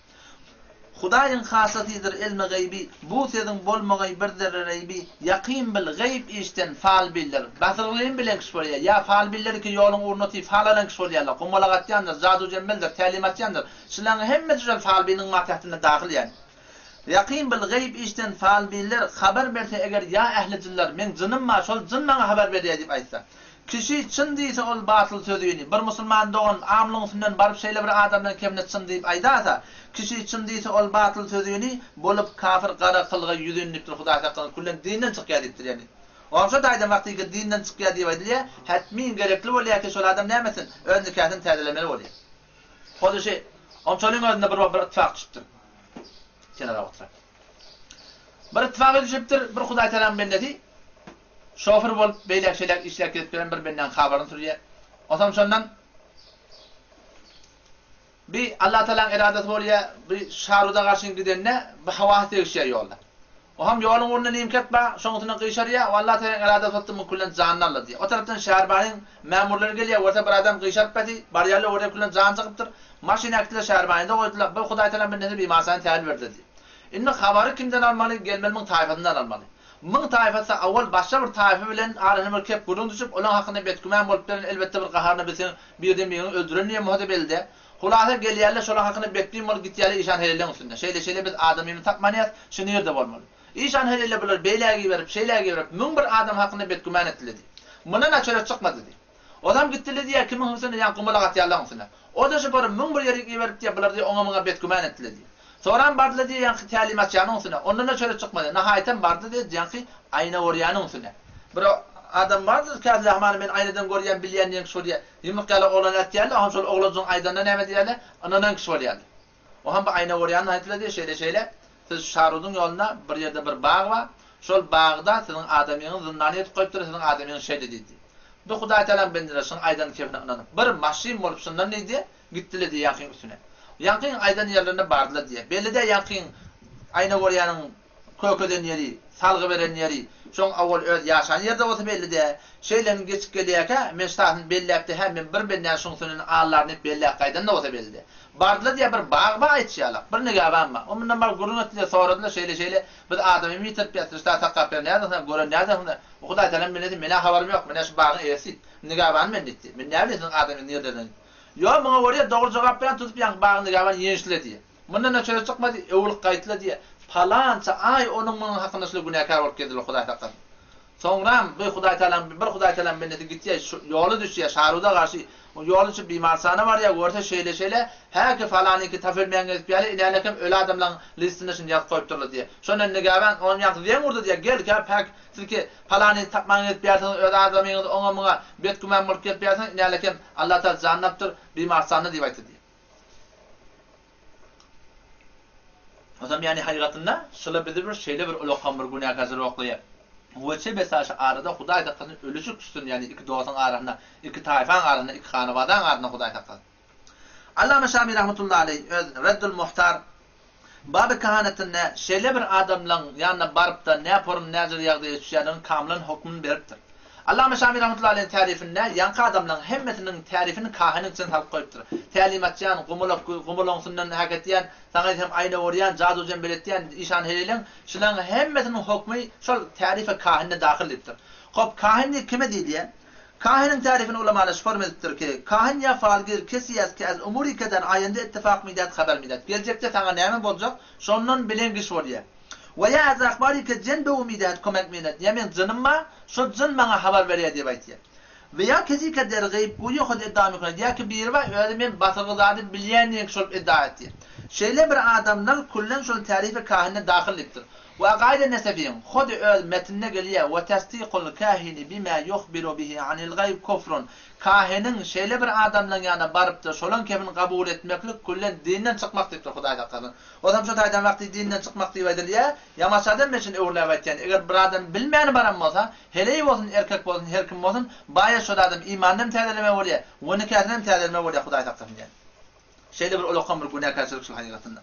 Hudaýyň hasasydyr ilmi gaýby, bu sözüň bolmagaý bir zerre reýbi, ýakyn bil, gaýyp işden, falbiller, basyrgylyny bilen kişi bolýar, ýa falbiller ki ýoluň ugruna otyp fal alan kişi bolýarlar, gumalak atýandyr, jadu-jemmeldir, tälim atýandyr, şularyň hemmesi şol falbiniň matähtine dahyl ýani. Ýakyn bil, gaýyp işden, falbiller, habar berse eger ýa ähli jynlar, meň jynym bar, şol jyn maňa habar berýär diýip aýtsa. Kişi çyn diýse ol batyl sözüni, bir musulman dogan amlyň üstünden baryp şeýle bir adamdan kemine çyn diýip aýdasa, kişi çyn diýse ol batyl sözüni, bolup kafir gara kylga ýüzün diýipdir Hudaý saklasyn küllen dinden çykýar diýipdir ýagny Onça taýdan wagtyky dinden çykýar diýip aýdylýar, hetmin gerekli bolýar ki şol adam näme etsin, öz nikasyny täzelemeli bolýar. Hozuşy onçalyň özünde bir bir ittifak düşüpdir. Kenara oturan. Bir ittifak düşüpdir, bir Hudaý Tagalaň bendesi Şofer bolup beýläk-şeýläk işläp gezip ýören bir bendäň habaryny sürýär. Onsoň şondan bi Allatagalaň eradasy bolýar, bi Şaruda garşy gidende bi hawasy degişýär ýolda. O hem ýoluň ugrunda nimket bar, şoň üstünden gyşarýar, o Allatagalaň eradasy bolupdyr, muň küllen janyny aldy diýýär. O tarapdan Şährbanyň mämurlary gelýär, görse bir adam gyşaryp beti, barýarlar, görse küllen jany çykypdyr. Maşyny äkitdiler, Şährbanyda goýdular. Bir Hudaýtagalaň bendesine bimarsany täwil berdiler diýýär. Indi habary kimden almaly, gelmeli muň taýpasyndan almaly. Muň taýpasy awal başga bir taýpa bilen arasyna bir kep gürrüň düşüp, olaň hakynda betgüman bolup beren elbetde bir gaharyna bilseň birden birini öldüren diýen bolsa-da belli-dä. Hulasa gelýärler şolaň hakynda betbin bolup gitýärler işan helelleň üstünde. Şeýle-şeýle biz adamymyzy tapmanýas, şu nirde bolmaly. Işan helelle bulary beýläge iberip, şeýläge iberip, 1001 adam hakynda betgüman etdiler diý. Mundan-a çörek çykmady diý. Ozam gitdile diýýär, kimiň üstüne, ýaňky gumalak atýanlaryň üstüne. O-da şu bir 1001 ýerik iberip diýýär, bular diýýär, oňa-muňa betgüman etdile diýýär. Soram bardyla diýýär, ýaňky tälim açýanyň üstüne. Ondan-da çörek çykmady. Nahaýatam bardy diýýär, ýaňky aýna görýäniň üstüne. Bir adam bardy, Käsi Rahmany men aýnadan görýän, bilýän diýen kişi bolýar. Ýumruk ýaly oglan ätýärler, oňam şol oglanjygyň aýdanyna näme diýýärler, ynanan kişi bolýarlar. O hem bir aýna görýänini aýtdylar diýýär, şeýle-şeýle, siz Şarudyň ýolunda bir ýerde bir bag bar, şol bagda siziň adamyňyz zyndana edip goýupdyr, siziň adamyňyz şeýle diýdi. Bu Hudaýtagalaň bendeleri şuň aýdan kepine ynanyp, bir maşyn bolup şundan diýdi, gitdiler diýýär ýaňkyň üstüne. Ýaňkyň aýdan ýerlerine bardylar diýýär. Belli-dä ýaňkyň aýna görýäniň Kökeden ýeri, salgy beren ýeri, şoň owal öz ýaşan ýerde bolsa belli-dä. Şeýle hem geçip gelýärkä, men ştatyny belläpdi, hä, men bir bendäni şoň üstünden allaryn diýip belläp gaýdan-da bolsa belli-dä. Bardylar diýýär, bir bag bar aýtýarlar, bir nigäban bar. O mundan baryp gürrüň etdiler, soradylar, şeýle-şeýle, biz adamymy ýitirip ýatyrys, ştat saklap ber, nädersiň, gören nädersiň? O Hudaýtagala bilmedi, men-ä habarym ýok, men-ä şu bagyň eýesi, nigäbany men diýdi. Men näbileýin siziň adamyňyzy nirededigini. Ýok, muňa görýär, dogry jogap beren tutup ýaňky bagyň nigäbany ýençdile diýýär. Mundan-da çöre çykmady, öwrülip gaýtdylar diýýär. Palança aý onuň-munuň hakynda şular günäkär bolup gezdiler, Hudaý saklasyn. Soňram bir Hudaýtagalaň, bir Hudaýtagalaň bendesi gitýär, şu ýola düşýär, Şaruda garşy ýola düşüp bimarsana barýar, görse şeýle-şeýle, häki falanyňky tap ölmän gezip ýaly, inälekem öli adamlaň listinde şuny ýazyp goýupdyrlar diýýär. Şonda nigäban, onuň ýaňky zeň urdy diýýär, gel, käp, häk, sizki palanyny tapman gezip ýarsyňyz, öz adamyňyzy oňa-muňa betgüman bolup gelip ýarsyňyz, inälekem Allatagala janyny alypdyr, bimarsanda diýip aýtdy diýýär. Ozam ýani haýgatynda şula bizi bir şeýle bir ulakan bir günäkär oklaýar. Weçe besa şu arada Hudaý saklasyn ölüşik düşsün ýani iki dostuň arasynda, iki taýfaň arasynda, iki hanabadaň arasynda Hudaý saklasyn. Allama Şami rahmetullahi aleýh öz Reddul Muhtar Baby kahanetinde şeýle bir adamlaň ýanyna barypda näporum näjür ýagdaýa düşýändiginiň kamylan hokmuny beripdir. Allama Şami rahmetullahi aleýhiň tärifinde ýaňky adamlaň hemmesiniň tärifini kahiniň içine salyp goýupdyr. Tälim açýan, gumulak gumulaňsyndan häk etýän, saňa hem aýna görýän, jadu-jembel etýän işan heleýleň şulaň hemmesiniň hokmy şol tärife kahinde dahyl diýipdir. Hop kahin diýip kime diýilýär? Kahiniň tärifini ulamalar şu forma edipdir ki, Kahin ýa falgir kesi ýaz ki az umuri ke der aýende ittifak midad haber midad. Geljekde saňa näme boljak, şondan bilen giş bolýar. We ýa az ahbari ke jen be'u midad kömek midad. Ýa meň jynym bar, şo jyn maňa habar berýär diýip aýtýar. We ýa kesika der gaýyp guýy hod edda meküned ýa ki biri bar özi men batyrgy zady bilýän diýen kişi bolup edda etýär. Şeýle bir adamlar küllen şol tärifi kahine dahyl diýipdir. We akaide nesefiň hody öz metnine gelýär we tasdikul kahini bima yuhbiru bihi anil gaýb kufrun kahiniň şeýle bir adamlaň ýanyna barypda şolaň kepini kabul etmeklik küllen dinden çykmak diýipdir Hudaý saklasyn. Ozam şo taýdan wagty dinden çykmak diýip aýdylýar. Ýamaşadan men şuny öwrüläp aýtýan eger bir adam bilmän baran bolsa Heleý bolsun, erkek bolsun, her kim bolsun, baýa şol adam imanyny hem täzeleme bolýa, we nikasyny hem täzeleme bolýa, Hudaý saklasyn diýen. Şeýle bir ulakan bir günäkärçilik şul hakykatynda.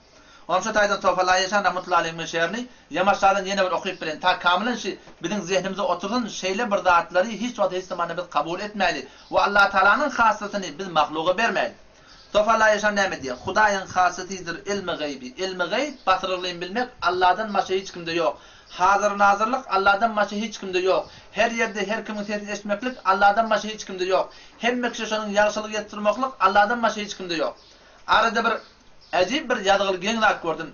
Onam şo taýdan Tofalla Ýeşan rahmetullahi aleýhiň men şerini ýamaşadan ýene bir okyp bilen, ta kamylan şi biziň zehnimize otursyn, şeýle bir zatlary hiç wagt hiç zamanda biz kabul etmäýli we Allatagalanyň hassasyny biz mahluga bermäýli. Tofalla Ýeşan näme diýýär? Hudaýyň hassasydyr ilmi gaýby. Ilmi gaýb, basyryglyny bilmek Alladan başga hiç kimde ýok. Hazyr-nazyrlyk Alladan başga hiç kimde ýok. Her ýerde her kimiň sesini eşitmeklik Alladan başga hiç kimde ýok. Hemme kişä şonuň ýagşylygy ýetip durmaklyk Alladan başga hiç kimde ýok. Arada bir äjip bir ýazgyly geň zat gördüm.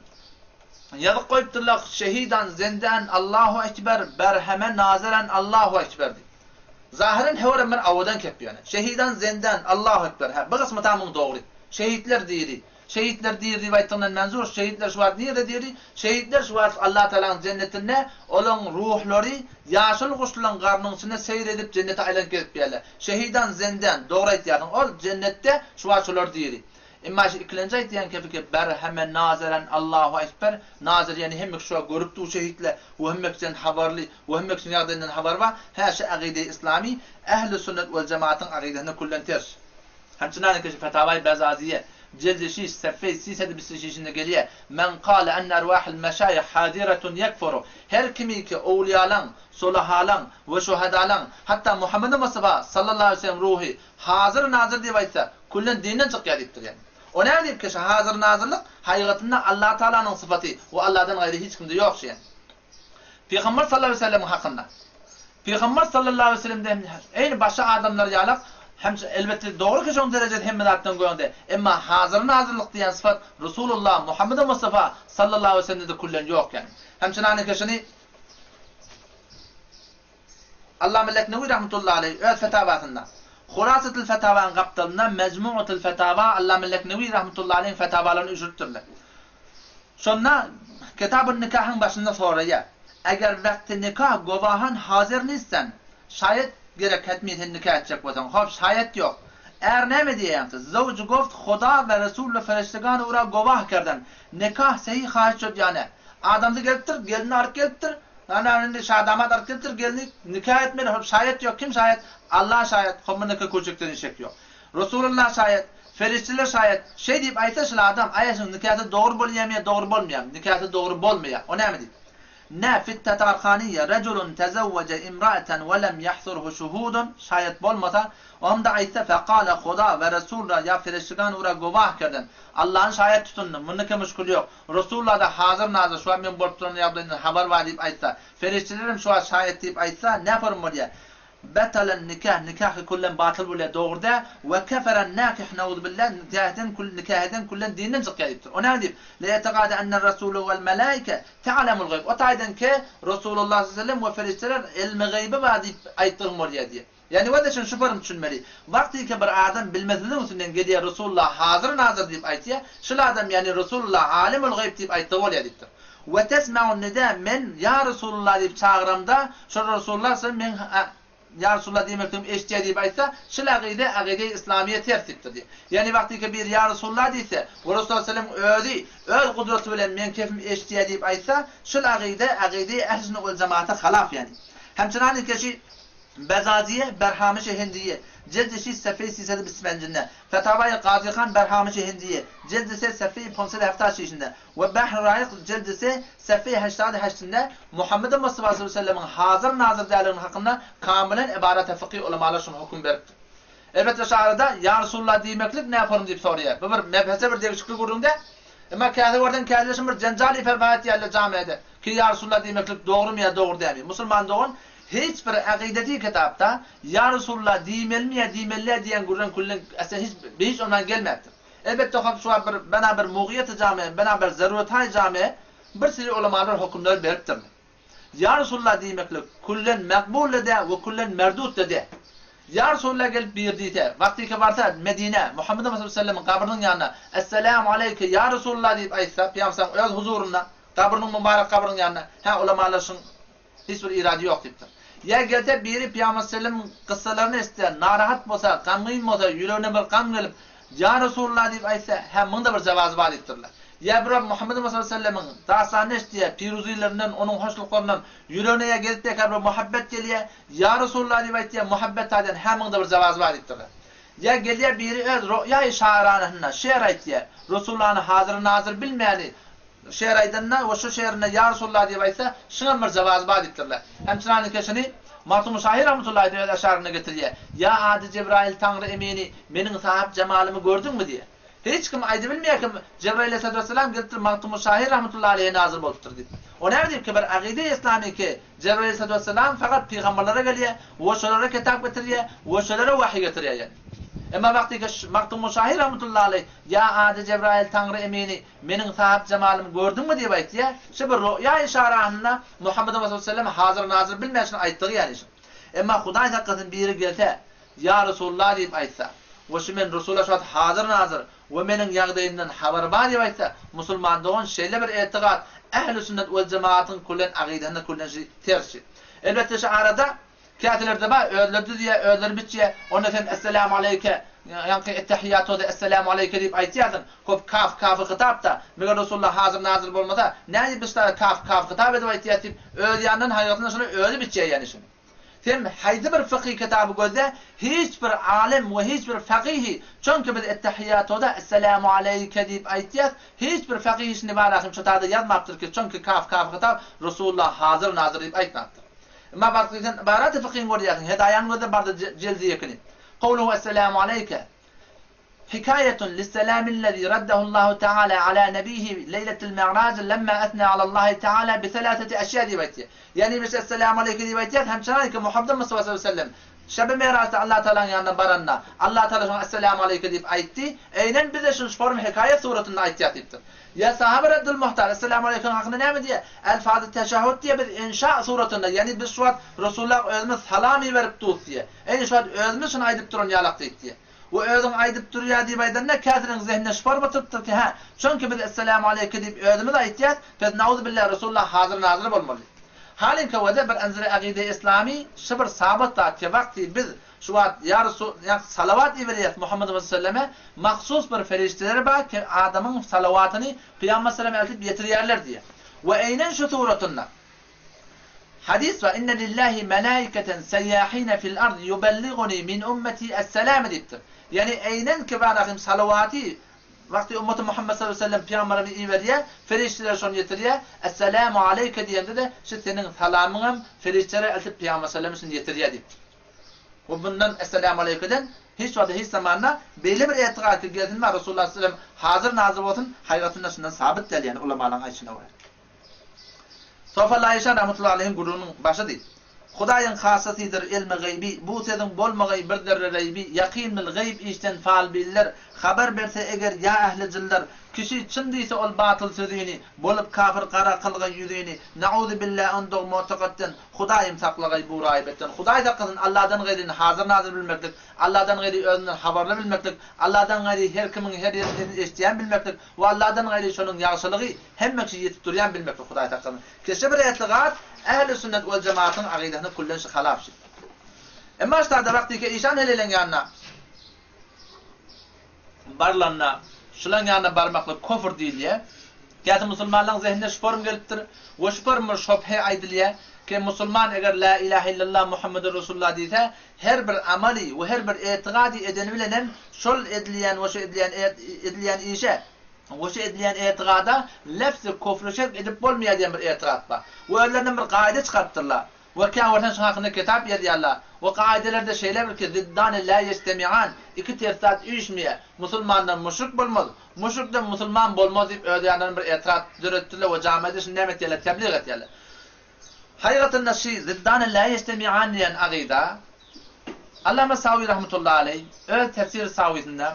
Ýazyp goýupdyrlar, Şehidan zendean Allahu ekber, berheme nazeren Allahu ekber diýip. Zahyren höwrem bir awadan kep ýöne. Şehidan zendean Allahu ekber. Hä, bu gysmy tamyň dogry. Şehitler diri. Şehitler diri diýip aýtdygyňdan menzur, şehitler şu wagt nirde diri? Şehitler şu wagt Allatagalaň jennetinde, olaň ruhlary ýaşyl guşlaň garnyň içinde seýr edip jennete aýlanyp gezip ýörler. Şehidan zenden, dogry aýtýarsyň, ol jennetde şu wagt şolar diri. Emma şu ikilenji aýtýan kepike berheme nazeren Allahu ekber, nazer ýagny hemme kişi şu wagt görüp dur şehitle we hemme kişiden habarly we hemme kişiniň ýagdaýyndan habary bar, hä şu agyde islamy ähli sünnet wel jematyň agydesine küllen ters. Hemçinan kişi Fetawai Bezaziye, Cildi şiş, sefei sisedi bisi şişinde gelýär, Men kale enne erwahil meşaýih haziretun ýekfuru, Her kimi ki owliýalaň, solahalaň we şuhadalaň, hatda Muhammedi Mustafa, sallallahu aleýhi we sellem, ruhy hazyr-nazyr diýip aýtsa, küllen dinden çykýar diýipdir ýagny. O näme diýip kişi hazyr-nazyrlyk haýygatynda Allatagalanyň sypaty we Alladan gaýry hiç kimde ýok şeýen. Pygamber sallallahu aleýhi we sellemiň hakynda. Pygamber sallallahu aleýhi we sellemde hem eýni başga adamlar ýalak hem elbetde dogry ki şoň derejesi hemme zatdan göňde. Emma hazyr-nazyrlyk diýen sypat Resulullah Muhammedi Mustafa sallallahu aleýhi we sellemde-de küllen ýok ýagny. Hem çynany keşini Allama Leknewi rahmetullahi aleýh öz fetawasynda, Hulasatul fetawanyň gapdalynda Mejmuatul fetawa Allama Leknewi rahmetullahi aleýhiň fetawalaryny üýşüripdirler. Şonda Kitabun nikahyň başynda soraýar, Eger wagty nikah gowahan hazyr nisten, şaýat gerek hetmi sen nika etjek bolsaň, hop şaýat ýok. Är näme diýýäňsiz? Zawj goft Huda we Resul we fereştegan ura gowah kerden, nikah sehih haýyş şod ýa ne? Adamsy gelipdir, gelnini alyp gelipdir, Ana indi şadamat alyp gelipdir, gelni nika etmeli, hop şaýat ýok, kim şaýat? Allah şaýat, hop munda köçekden işek ýok. Resulullah şaýat, ferişteler şaýat, şeý diýip aýtsa şul adam, aýa şuň nikasy dogry bolýamy ýa dogry bolmaýamy? Nikasy dogry bolmaýar. O näme diýip? Ne fit tatarhaniýe rejulun tezewweje imra'eten we lem ýahzurhu şuhudun, şaýat bolmasa, onda aýtsa fekale Huda we Resulra ýa feriştegan ura gowah kerden, Allahny şaýat tutundym, munda ke muşkul ýok. Resulullah-da hazyr-nazyr, şu wagt meň bolup duran ýagdaýymdan habar bar diýip aýtsa, feriştelerem şu wagt şaýat diýip aýtsa, näform bolýar? Batalan nikah, nikahy küllen batyl bolýar, dogry däl, we keferen nakih, nauzubilla, nikahden kül, nikah eden küllen dinden çykýar diýipdir. O näme diýip? Le ýetegada enne rasulu wel melaike ta'lemul gaýb. O taýdan ke Resulullah sallallahu aleyhi ve sellem we ferişteler ilmi gaýby bar diýip aýtdygym bolýar diýýär. Ýagny wada şuny şu form düşünmeli. Wagtyky bir adam bilmesizligiň üstünden gelýär Resulullah hazyr nazyr diýip aýtýar, şul adam ýagny Resulullah alimul gaýb diýip aýtsa bolýar diýipdir. We tesma'un nida men ýa Resulullah diýip çagyramda şol Resulullah sallam meň ýa Resulullah diýmekligimi eşitýär diýip aýtsa, şul agyda agyda-i islamiýe ters diýipdir diýip. Ýagny wagtyky biri ýa Resulullah diýse we Resulullah sallam özi öz gudraty bilen meň kefim eşitýär diýip aýtsa, şul agyda agyda-i ehl-i sünnet wel jemaata halaf ýagny. Hemçinany keşi Bezaziye, Berhamişi Hindiye, Cildi şiş sefeyi sisedi bispenjinde, Fetavayi Gazihan Berhamişi Hindiye, Cildi se sefeyi ponsedi hefta şişinde we Behr Raýyk Cildi se sefeyi heştadi heştinde Muhammedi Mustafa sallallahu aleyhi ve sellemiň hazyr-nazyr däldigini hakynda kamylan ybarata fykhy ulamalar şuny höküm beripdir. Elbetde şu arada Ýa Resulullah diýmeklik näform diýip soraýar. Bu bir mebhese bir degişikli gürrüň däl. Emma käte görseň kädileşen bir jenjal iperba etýärler jamiede ki Ýa Resulullah diýmeklik dogrymy ýa dogry dälmi. Musulman dogan Hiç bir akydeti kitapda Ýa Resulullah diýmelimi ýa diýmeli däl diýen gürrüň küllen asla hiç bir hiç ondan gelmäpdir. Elbetde hop şu wagt bir bena bir mugyýeti jame, bena bir zarurethaý jame bir seri ulamalar hökümler beripdirler. Ýa Resulullah diýmeklik küllen makbul-da däl we küllen merdud-da däl. Ýa Resulallah gelip bir diýse, wagtyky barsa Medinä, Muhammed sallallahu aleýhi we sellemiň gabrynyň ýanyna, Esselamu aleýke ýa Resulallah diýip aýtsa, Pygamber sallam öz huzurynda, gabrynyň mübarek gabrynyň ýanynda, hä ulamalar şuň hiç bir irady ýok diýipdir. Ýa gelse biri Pygamber sellemiň kyssalaryny eşitse, narahat bolsa, gamgyn bolsa, ýüregine bir gam gelip, Ýa Resulallah diýip aýtsa, hä muňda bir jawazy bar diýipdirler. Ýa bir wagt Muhammed sallallahu aleýhi we sellemiň dastanyny eşitýär, piruzilerinden, onuň hoşluklaryndan ýüregine ýa gezip ýa bir muhabbet gelýär, Ýa Resulallah diýip aýtýar, muhabbet taýdan hä muňda bir jawazy bar diýipdirler. Ýa gelýär biri öz roýaýy şagyranasynda şeýr aýtýar, Resulallany hazyr-nazyr bilmäni şeýr aýdanda we şu şeýrinde Ýa Resulallah diýip aýtsa, şuňam bir jawazy bar diýipdirler. Hemçinany keşini Magtymguly şahyr rahmetullahi aleýh öz eşarynda getirýär, Ýa ady Jebraýyl Taňry emini, meniň sahyp jemalymy gördüňmi diýýär. Hiç kim aýdybilmeýär kim Jebraýyl aleýhissalatu wessalam gelipdir Magtymguly şahyr rahmetullahi aleýhe nazyl bolupdyr diýip. O näme diýip ki bir agyda yslamy ki Jebraýyl aleýhissalatu wessalam fakat pygamberlere gelýär we şolara kitap getirýär we şolara wahyý getirýär ýani. Emma wagty ki Magtymguly şahyr rahmetullahi aleýh ýa ady Jebraýyl Taňry emini meniň sahyp jemalymy gördüňmi diýip aýtýar. Şu bir roýa yşarasynda Muhammed sallallahu aleýhi we sellem hazyr nazyr bilmän şuny aýtdygy ýani şu. Emma Hudaý saklasyn biri gelse Ýa Resulallah diýip aýtsa, we şu men Resulallah şu wagt hazyr-nazyr we meniň ýagdaýymdan habary bar diýip aýtsa, musulman dogan şeýle bir etigat ähli sünnet wel jemagatyň küllen agydasyna küllen şi ters şi. Elbetde şu arada kätelerde bar özleri düzýär, özleri biçýär, onda sen Esselamu aleýke, ýaňky ettehiýatoda Esselamu aleýke diýip aýtýarsyň, kop kaf kafy hytapda, meger Resulallah hazyr-nazyr bolmasa, nädip biz şulara kaf kaf hytap edip aýtýas diýip öz ýanyndan haýratyndan şuny özi biçýär ýani şuny. Sen haýsy bir fykyh kitaby gözle, hiç bir alym we hiç bir fakyhy, çünki biz Ettehiýatoda Esselamu aleýke diýip aýtýas, hiç bir fakyh şindi barahym şu taýda ýazmapdyr ki, çünki kaf kaf hytap Resulullah hazyr nazyr diýip aýtmapdyr. Emma barky sen ybaraty fykyň görýärsiň, Hedaýany gözle barda jeldi ýekini. Kowluhu Esselamu aleýke. Hikaýetun lisselamillezî raddehullahu teâlâ alâ nebiyhi leýletil mi'râc lemmâ esnâ alallahi teâlâ bi selâseti eşyâ diýip aýtýar. Ýagny biz Esselamu aleýke diýip aýtýarys, hem çynanki Muhammed Mustafa sallallahu aleýhi we sellem şebi Miraçda Allah Tealanyň ýanyna baranda, Allah Teala şoňa Esselamu aleýke diýip aýtdy, eýnen biz-de şuny şu form hekaýat suratynda aýtýas diýipdir. Ýa sahaba Reddul Muhtar Esselamu aleýke hakynda näme diýýär? Elfazy teşehhud diýýär biz inşa suratynda, ýagny biz şu wagt Resulullah özümiz salam iberip dus diýýär. Eýni şu wagt özümiz şuny aýdyp duran ýalak diýip diýýär. We özüň aýdyp durýar diýip aýdanda käsiniň zehnine şubar batypdyr ki hä, çünki biz Esselamu aleýke diýip özümiz aýtýas, pes nauzubilla Resulullah hazyr nazyr bolmaly. Halyňka wede bir enzire agyde islamy şy bir sabyt zat ki wagty biz şu wagt ýa Resul ýa salawat iberýäs Muhammed selleme mahsus bir ferişdeler bar ki adamyň salawatyny Pygamber selleme eltip ýetirýärler diýýär. We eýnen şu suratynda. Hadys bar, Inne lillahi melaiketen seýýahine fil ard ýubelliguni min ummeti es-selame diýipdir. Ýagny eýnen ki barahym salawaty wagty ummaty Muhammet sallallahu aleýhi we sellem pygamberimiz iberýär, perişdeler şony ýetirýär, Esselamu aleýke diýende-de şu seniň salamyňam perişdeler eltip pygamber sallam üçin ýetirýär diýipdir. We bundan Esselamu aleýkeden hiç wagtda hiç zamanda beýle bir etigat ki gelsin bar Resulullah sallallahu aleýhi we sellem hazyr nazyr bolsun haýratynda şundan sabyt däl ýagny ulamalaryň aýdyşyna görä. Sofa Laýyşan rahmetullahi aleýhiň gürrüňiniň başydy. Hudaýyň hasasydyr elmi gaýby, bu sözüň bolmagaý bir zerre reýbi, ýakyn bil gaýyp işden falbiller, habar berse eger ýa ähli jynlar, kişi çyn diýse ol batyl sözüni, bolup kafir gara kylgaý ýüzüni, Nauzubillah ondag mu'takatdan, Hudaýym saklagaý bu raýbetden. Hudaý saklasyn Alladan gaýryny hazyr-nazyr bilmeklik, Alladan gaýry özünden habarly bilmeklik, Alladan gaýry her kimiň her ýeriň sesini eşidýän bilmeklik we Alladan gaýry şonuň ýagşylygy Hemme kişi ýetip durýan bilmeklik Hudaý saklasyn. Keşe bir etigat ähli sünnet wel jemaatyň agydasyna küllen şi halaf şi. Emma ştada wagtyky işan heleleň ýanyna barlanda şulaň ýanyna barmaklyk kofr diýilýär. Käte musulmanlaň zehnine şu form gelipdir we şu form bir şobhe aýdylýar ki musulman eger la ilahe illallah Muhammedur Resulullah diýse her bir amaly we her bir etigady edeni bilenem şol edilýän we şu edilýän edilýän işe Goşa edilýän etigada lefzi kufry şirk edip bolmaýar diýen bir etigat bar. We özlerinden bir kaýda çykarypdyrlar. We käwagtdan şuň hakynda kitap ýazýarlar. We kaýdalarda şeýle bir ki, ziddani la ýeçtemian, iki ters zat üýşmeýär. Musulmandan müşrik bolmaz, müşrikden musulman bolmaz diýip öz ýanlaryndan bir etigat döretdirler we jamiada şuny näme etýärler, teblig etýärler. Hakykatynda şy ziddani la ýeçtemian diýen agyda Allama Sawi rahmetullahi aleý öz Tefsir Sawisinde.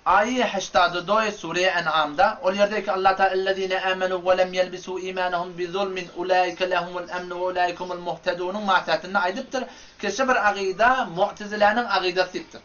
Aýe heştady doý Sure En'amda, ol ýerdeki Allah Taala Ellezine amenu we lem ýelbisu imanahum bi zulmin ulaike lehumul emnu we ulaike humul muhtedunyň matätinde aýdypdyr ki şu bir agyda Mu'teziläniň agydasy diýipdir.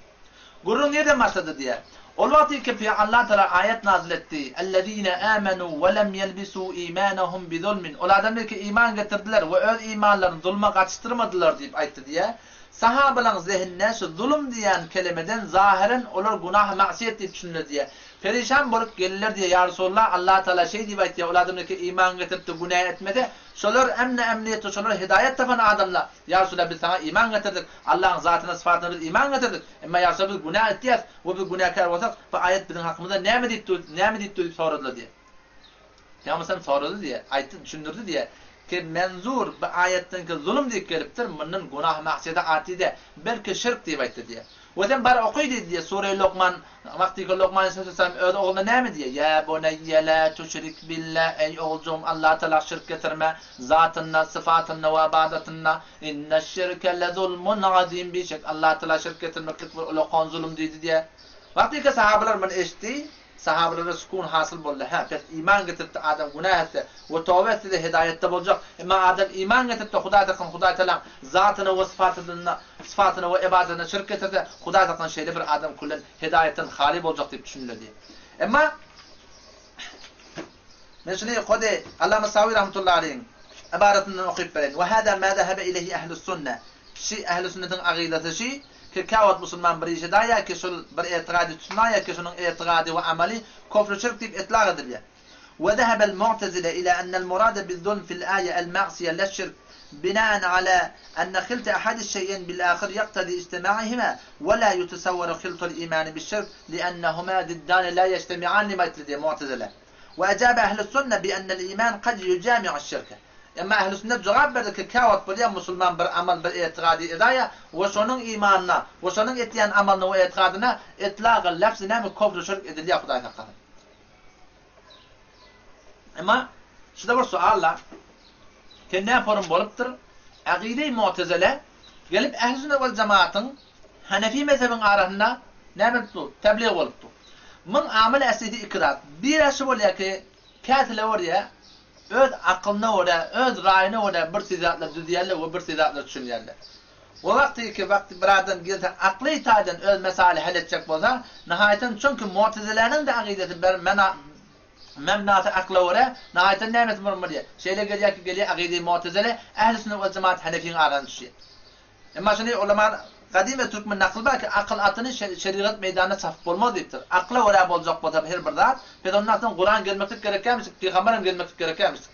Gürrüň nirden başlady diýýär. Ol wagty ki Py Allah Taala aýat nazyl etdi, Ellezine amenu we lem ýelbisu imanahum bi zulmin Ol adamlar ki iman getirdiler we öz imanlaryny zulma gatyşdyrmadylar diýip aýtdy diýýär. Sahabalaň zehinine şu zulum diýýän kelemeden zahyren olar günah magsyýet diýip düşündiler diýýär. Perişan bolup geldiler diýýär, Ýa Resulallah, Allatagala şeý diýip aýtýar, ol adamlar ki iman getiripdi günä etmese, şolar emni emniýetde şolar hidaýat tapan adamlar. Ýa Resulallah biz saňa iman getirdik, Allahyň zatyna sypatyna biz iman getirdik, emma ýa Resulallah biz günä etýäs we biz günäkär bolsak, bu aýat biziň hakymyzda näme diýip dur, näme diýip dur diýip soradylar diýýär. Pygamber sallam sorady diýýär, aýtdy, düşündirdi diýýär, ki menzur bu aýatdan ki zulum diýip gelipdir, mundan günah magsyýete atly däl, belki şirk diýip aýtdy diýýär. We sen bar oky diýdi diýýär, Sure Lokman, wagtyky Lokman aleyhissalatu öz ogluna näme diýýär, Ýa buneýýe la tuşrik billah, eý oguljygym Allah Tagala şirk getirme, zatynda, syfatynda we ybadatynda, inneş-şirke lezulmun azim, bişek Allah Tagala şirk getirmeklik bir ulakan zulum diýdi diýýär. Wagtyky sahabalar muny eşitdi, Sahabalara sukun hasyl boldy. Hä, pes iman getiripdi adam günä etse we toba etse-de hidaýatda boljak. Emma adam iman getiripdi Hudaý tarapyn Hudaý Tagalaň zatyna we sypatyna sypatyna we ybadatyna şirk getirse, Hudaý tarapyn şeýle bir adam küllen hidaýatdan haly boljak diýip düşüniledi. Emma men şuny hody Allama Sawi rahmetullahi aleýhiň ybaratyndan okyp bereýin. We hada ma zahaba ileýhi ehlus sunne. Şi ähli sünnetiň agydasy şi, ki käwagt musulman bir işe daýýar ki şol bir etigady tutnaýar ki şonuň etigady we amaly kofr şirk diýip etlak edilýär. We zehebel mu'tezile ila ennel murade bizzulm fil aýe el ma'siýe leşşirk binaen ala enne hilte ahadiş şeýeýn bil ahir ýaktadi ijtima'ihima we la ýutesawweru hiltul imani bişşirk liennehuma ziddani la ýeçtemi'an lima aýtly diýýär mu'tezile. We ejabe ählüs sünne bi ennel iman kad ýujami'uş şirke. Emma ähli sünnet jogap berdi ki, käwagt bolýar musulman bir amal bir etigady edaýa we şonuň imanyna we şonuň etýän amalyna we etigadyna etlagy lefzi näme kofr şirk edilýär Hudaý saklasyn. Emma şuda bir sual-la, ki nä forum bolupdyr, Agyde-i Mu'tezile gelip ähli sünnet wal jemaatyň Hanefi mezhebiň arasynda näme edip dur, teblig bolup dur. Muň amyl eslisi iki zat. Biri şu bolýar ki, käsile görýär, Öz akylyna görä, öz raýyna görä bir syzatlar düzýärler we bir syzatlar düşünýärler. We wagty ki wagty bir adam gelse akly taýdan öz mesaly hal etjek bolsa, nahaýatan çünki mu'teziläniň-de akydasy bir mena memnasy akla görä, nahaýatan nämesi bir bolýar. Şeýle gelýär ki gelýär akyda-i mu'tezile, ähli sünnet wal jemaat hanefiň arasyna düşýär. Emma şuny ulama gadymy türkmen nakyly bar ki, akyl atyny şerigat meýdanynda çapyp bolmaz diýipdir. Akyla görä boljak bolsa her bir zat, pes ondan soň Kuran gelmeklik gerekýämişik, pygamber hem gelmeklik gerekýämişik.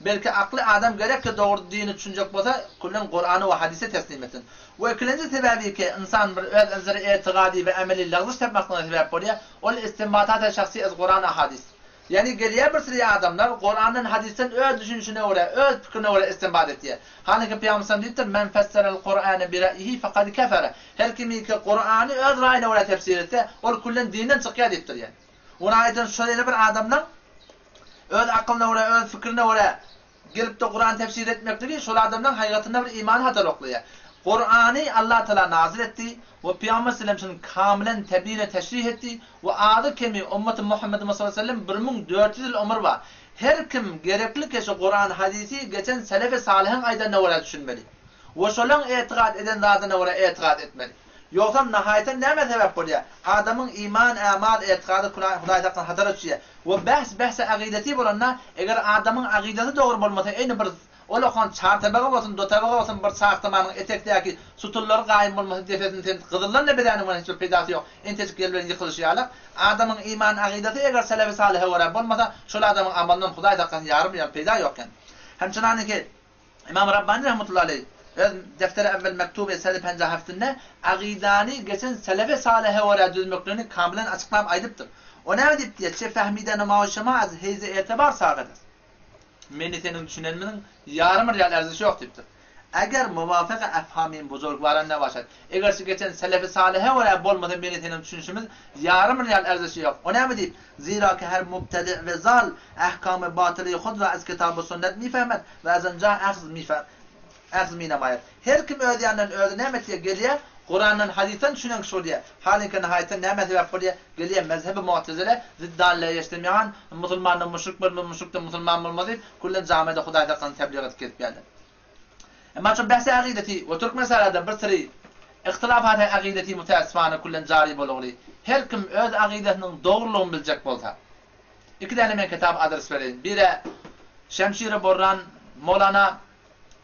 Belki akly adam gerek ki dogry dini düşünjek bolsa, küllen Kurany we hadise teslim etsin. We ikilenji sebäbi ki, ynsan bir öz yzry etigady we emeli lagzyş tapmaklygyna sebäp bolýar, ol istinbatat-y şahsy ez Kuran a hadis. Ýagny gelýär bir süri adamlar Kurandan hadysdan öz düşünişine görä, öz pikirine görä istinbat etýär. Hanyki Pygamber sallam diýipdir, Men fesserel Kur'ane bi ra'yihi fekad kefere. Her kimiki Kurany öz raýyna görä tefsir etse, ol küllen dinden çykýar diýipdir ýagny. Ony aýdan şol ýene bir adamlaň öz akylyna görä, öz pikirine görä Gelip-de Kurany tefsir etmekligi şol adamlaň haýgatynda bir imany hatar oklaýar. Kurany Allah Tagala nazyl etdi we Pygamber sellem şuny kamylan tebýin teşrih etdi we azy kemi ummaty Muhammed sallallahu aleyhi ve sellem 1400 ýyl ömür bar. Her kim gerekli keşi Kuran hadysy geçen selefi salyhyň aýdanyna görä düşünmeli we şolaň etigat eden zadyna görä etigat etmeli. Ýogsam nahaýatan nämä sebäp bolýar? Adamyň iman, ämal, etikady Hudaý tarapyndan hatara düşýär. We bähs bähse agydasy bolanda, eger adamyň agydasy dogry bolmasa, eýni bir ol okan çar tabaga bolsun, do tabaga bolsun bir çagtamanyň etekdäki sutullary gaýym bolmasa depesini sen gyzyldan-da bezäniň bilen hiç bir peýdasy ýok, entejik ýel bilen ýykylyşy ýalak. Adamyň iman agydasy eger selefi salyha görä bolmasa, şol adamyň amalyndan Hudaý saklasyn ýarym ýal peýda ýok eken. Hemçinaniki. Ymam Rabbani rahmetullahi aleýh öz Defteri Evvel Mektubi eseri penja heftinde agydany geçen selefi salyha görä düzmeklerini kamylan açyklap aýdypdyr. O näme diýip diýýär, Çe fehmideni ma we şema az heýze etibar sagydyr. Meni seniň düşünenimiziň ýarym bir ýaly erzişi ýok diýipdir. Eger muwafygy efhamim buzurgwaran ne başat. Eger şu geçen selefi salyha görä bolmasa meni seniň düşünişimiz ýarym bir ýaly erzişi ýok. O näme diýip, Zira ki her mubtedi we zal ehkamy batyly hud ra az kitaby sünnet mifehmet we az anca ehz mifeh ehz minemaýet. Her kim öz ýanyndan özi näme etýär gelýär, Kurandan, hadysdan düşünen kişi bolýar. Halyňky nahaýatdan nämä sebäp bolýar? Gelýär mezhebi mu'tezile, ziddan la ýeştemian, musulmandan müşrik bolmaz, müşrikden musulman bolmaz diýip, küllen jamyda Hudaý saklasyn tebligat edip gezip ýörler. Emma şo bähsi agideti we türkmen sarada bir syry ihtilafat agideti mütäessifana küllen jary bolugly. Her kim öz agidasynyň dogrulygyny biljek bolsa. Iki däne men kitap adres bereýin. Biri Şemşiri Borran Molana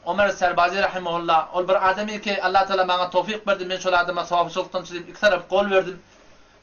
Omer Serbazi rahimehullah ol bir adamy ki Allah Taala maňa towfyk berdi men şol adama sofyçylykdan çyzyp iki tarap gol berdim.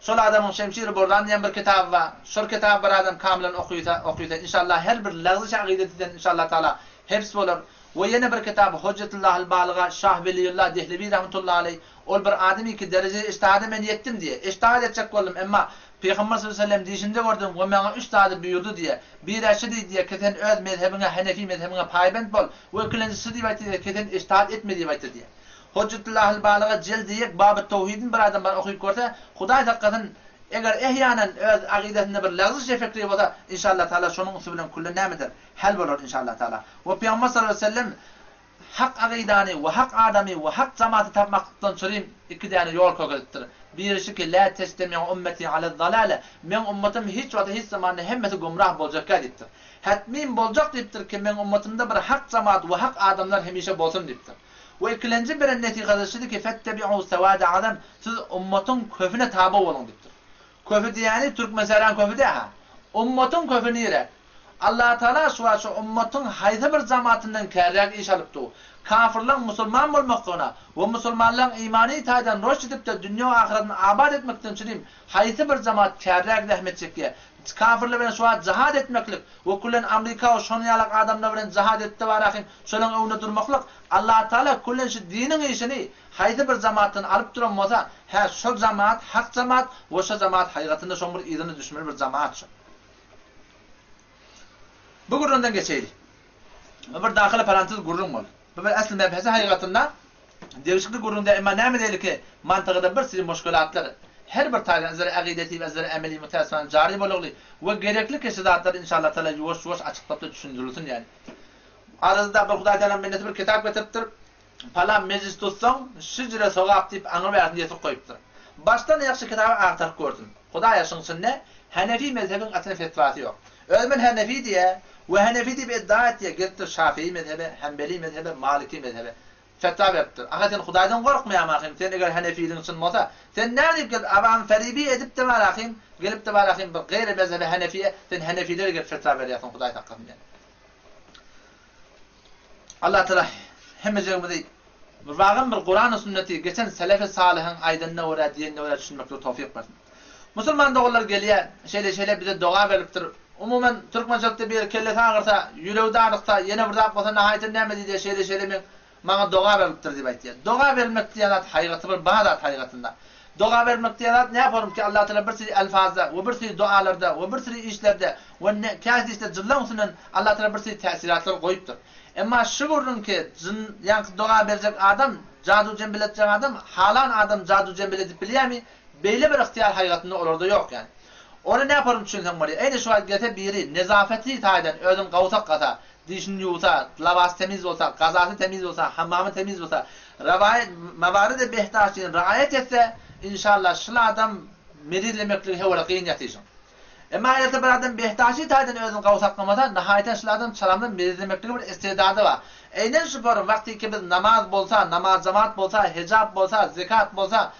Şol adamyň Şemşiri Borran diýen bir kitaby bar. Şol kitaby bir adam kamylan okysa, okysa inşallah her bir lagzyş agidetiden inşallah Taala heps bolar. We ýene bir kitaby Hojjetullahil Balyga Şah Weliýullah Dehlewi rahmetullahi aleý ol bir adamy ki dereje ijtihada men ýetdim diýe. Ijtihad etjek boldum emma Pygamber sallallahu aleýhi we sellem diýşinde gördüm we maňa üç zady buýurdy diýe. Birä şy diýdi diýe ki sen öz mezhebiňe Henefi mezhebiňe paýbent bol we ikilenji şy diýip aýtdy diýe ki sen ijtihad etme diýip aýtdy diýe. Hojjetullahil Balyga jeldi ýek Babyt Towhidini bir adam bar okyp görse Hudaý saklasyn eger ehýanen öz agydasynda bir lagzyş fikri bolsa inşallah taala şonuň üsti bilen küllen nämedir hal bolar inşallah taala. We Pygamber sallallahu aleýhi we sellem Hak agydany we hak adamy we hak jamaty tapmaklykdan çürim iki däne ýol kökezipdir. Biri şu ki, Lä tejtemi'u ummeti alez-zalale, Meň ummatym hiç wagta hiç zamanda hemmesi gümrah boljakkä diýipdir. Hetmin boljak diýipdir ki, meň ummatymda bir hak jamaat we hak adamlar hemişe bolsun diýipdir. We ikilenji beren nesihaty şudy ki, Fettebi'u sewade azam, Siz ummatyň köfüne taba boluň diýipdir. Köfi diýýäni Türkmensähraň köfi dä-hä. Ummatyň köfi nire? Allatagala şu wagt şu ummatyň haýsy bir jamatyndan kärräk iş alyp dur? Kafyrlaň musulman bolmaklygyna we musulmanlaň imany taýdan roşt edip-de dünýe we ahyratyny abat etmekden çürim haýsy bir jamat kärräk zähmet çekýär? Kafyrlar bilen şu wagt jihad etmeklik we külen Amrika we şonuň ýalak adamlar bilen jihad edip-de barahym şolaň öňünde durmaklyk Allatagala külen şu diniň işini Haýsy bir jamaatdan alyp duran bolsa, hä, şol jamaat hak jamaat we şo jamaat haýgatynda şoň bir yzyna düşmeli bir jamaat şo. Bu gürrüňden geçeýli. Bu bir dahyly parantez gürrüň boldy. Bu bir esli mebhese haýgatynda degişikli gürrüň däl, emma näme diýeli ki, mantygada bir sürü muşkilatlar her bir taýdan üzere agideti we üzere emeli müteessifan jary bolugly we gerekli ki şu zatlar inşallah taala ýuwaş-ýuwaş açyklapda düşündirilsin ýaly. Arazda bir Hudaý taala bendesi bir kitap getiripdir. Palan mejlis tutsaň, şüjre sogap diýip aňry bärsini ýetirip goýupdyr. Başdan ýagşy kitaby agtaryp gördüm. Hudaýa şuň içinde Henefi mezhebiň atyna fetwasy ýok. Özümen Henefi diýýä we Henefi diýip iddia etýä, gelipdir Şafii mezhebe, Hembeli mezhebe, Maliki mezhebe fetwa beripdir. Aha sen Hudaýdan gorkmaýaň ahym, sen eger Henefiligiň çyn bolsa, sen nädip gelip Abam Feribi edip-de bar ahym, gelip-de bar ahym bir gaýry mezhebe Henefiýe, sen Henefilere gelip fetwa berýärsiň Hudaý saklasyn diýen. Allah Taala hemmejigimizi wagym bir Kurany sünneti geçen selefi salyhyň aýdanyna görä diýenine görä düşünmeklige towfyk bersin. Musulman doganlar gelýär, şeýle şeýle bize doga berlipdir. Umuman türkmençilikde biri kellesi agyrsa, ýüregi daryksa, ýene bir zat bolsa nahaýaty näme diýýär, şeýle şeýle meň maňa doga berlipdir diýip aýtýar. Doga berilmek diýen zat haýgaty bir bar zat haýgatynda. Doga bermek diýen zat näform ki Allah Taala bir sürü elfazda we bir sürü dualarda we bir sürü işlerde we ne käsi işde jynlaň üstünden Allah Taala bir sürü täsiratlar goýupdyr. Emma şu gürrüň ki jyn ýaňky doga berjek adam jadu jembil etjek adam halan adam jadu jembil edip bilýärmi beýle bir ygtyýar haýgatynda olarda ýok ýani. Ony näform düşünseň bolýar. Eýne şu wagt gelse biri nezafetli taýdan özüni gowy saklasa Dişini ýuwsa, labasy temiz bolsa, gazasy temiz bolsa, hammamy temiz bolsa, rawaýat, mawarid-i behdaşyny raýat etse, inşallah şul adam merizlemekligi hewara kyn ýatyşyň. Emma eger-de bir adam behdaşy taýdan özüni gowy saklamasa, nahaýatan şul adam çalamdan merizlemekligi bir istidady bar. Eýnen şu forum wagtyky biz namaz bolsa, namaz jamaat bolsa, hijap bolsa, zekat bolsa,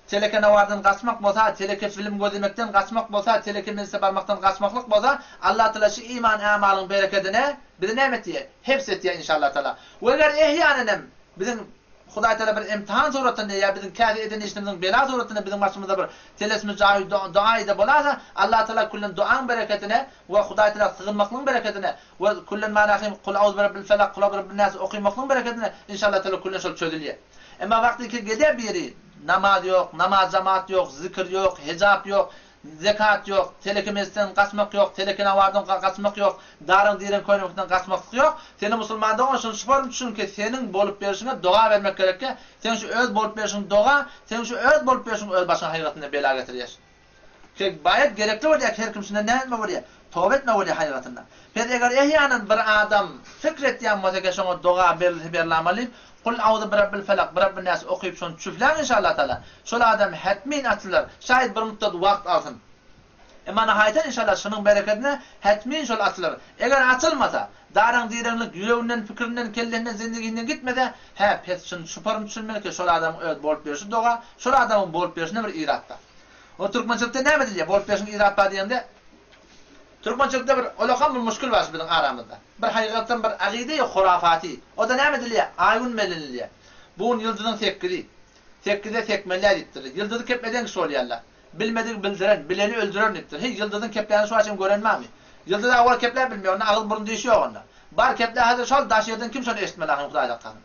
Telekanawardan gaçmak bolsa, teleke film gözlemekden gaçmak bolsa, teleke mejlise barmakdan gaçmaklyk bolsa, Allatagala şu iman-ämalyň berekedine bizi näme etýär? Hebs etýär inşallatagala. We eger ehýanenem biziň Hudaýtagala bir imtihan suratynda ýa biziň käsi eden işlerimiziň bela suratynda biziň başymyza bir telesmi jaýy duaýy-da bolasa, Allatagala küllen duaň berekedine we Hudaýtagala sygynmaklygyň berekedine we küllen manahym Kul auz birabbil felak, Kul auz birabbil nas okymaklygyň berekedine inşallatagala küllen şol çözülýär. Emma wagtyky gelýär biri, namaz ýok, namaz jamaat ýok, zikir ýok, hijap ýok, zekat ýok, teleke mejlisden gaçmak ýok, teleke nawardan gaçmak ýok, daryň direň köýnekden gaçmaklyk ýok. Seni musulman dogan şuny şu form düşün ki seniň bolup berşiňe doga bermek gerekkä, seň şu öz bolup berşiň doga, seň şu öz bolup berşiň öz başyňa haýgatynda bela getirýär. Ki baýat gerekli bolýar ki her kim şundan näme etme bolýar? Toba etme bolýar haýgatynda. Pes eger ehýanan bir adam fikr etýän bolsa ki şoňa doga berilse berilamaly. Kul auzu birabbil felak, birabbin nas okyp şony çüfläň inşallah taala. Şol adam hetmin açylar. Şaýat bir muddat wagt alsyn. Emma nahaýatan inşallah şunuň berekedine hetmin şol açylar. Eger açylmasa, daraň-direňlik ýüreginden, pikirinden, kellesinden, zindiginden gitmese, hä pes şuny şuparym düşünmeli ki şol adamyň öz bolup berşi doga, şol adamyň bolup berşinde bir yrat bar. O türkmençilikde näme diýilýär bolup berşiň yrat bar diýende? Türkmençilikde bir ulakam bir muşkil bar şu biziň aramyzda. Bir hakykatdan bir agyda ýok hurafaty. O-da näme diýilýär? Aý gün bellenilýär. Bu gün ýyldyzyň sekizi. Sekizde sekmelýär diýipdirler. Ýyldyzy kep eden kişi bolýarlar. Bilmedigi bildiren, bileni öldürer diýipdir. Heý, ýyldyzyň keplänini şu wagtçam gören barmy? Ýyldyz awal kepläp bilmeýär, onda agyz-burun dişi ýok onda. Bar kepläse-de şol daş ýerden kim şony eşitmeli ahyryn Hudaý saklasyn.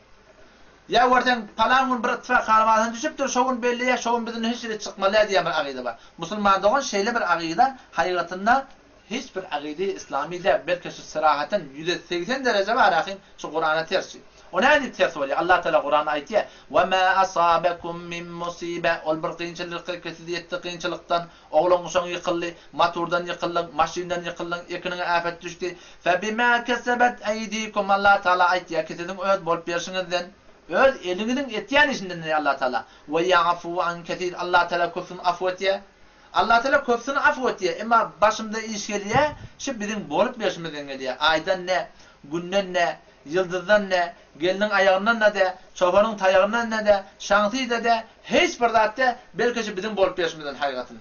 Ýa görseň, palan gün bir ytfak halamasyna düşüpdir, şo gün belleýär, şo gün biz indi hiç ýere çykmaly däl diýen bir agyda bar. Musulman dogan şeýle bir agyda haýygatynda hiç bir agydy yslamy däl, belki şu syrahatyn 180 dereje bar ahyn şu Kurana ters. O nädip ters bolýar? Allah Taala Kuranda aýtýar, Ve ma asabekum min musibe ol bir kynçylyk ki sizi ýetdi kynçylykdan, ogluň uşaň ýykyldy, maturdan ýykyldyň, maşyndan ýykyldyň, ekiniňe äpet düşdi. Fe bima kesebet eydikum Allah Taala aýtýar ki siziň öz bolup berşiňizden, öz eliňiziň etýän işinden diýýär Allah Taala. Ve ya'fu an kesir Allah Taala köpüsini afw etýär. Allah Taala köpüsini afw etýär. Emma başymyza iş gelýär, şu biziň bolup berşimizden gelýär. Aýdan nä, günden nä, Ýyldyzdan nä, gelniň aýagyndan-da dä, çobanyň taýagyndan-da dä, şaňsy-da dä, hiç bir zat dä, belki şu biziň bolup ýörşümizden haýgatyn.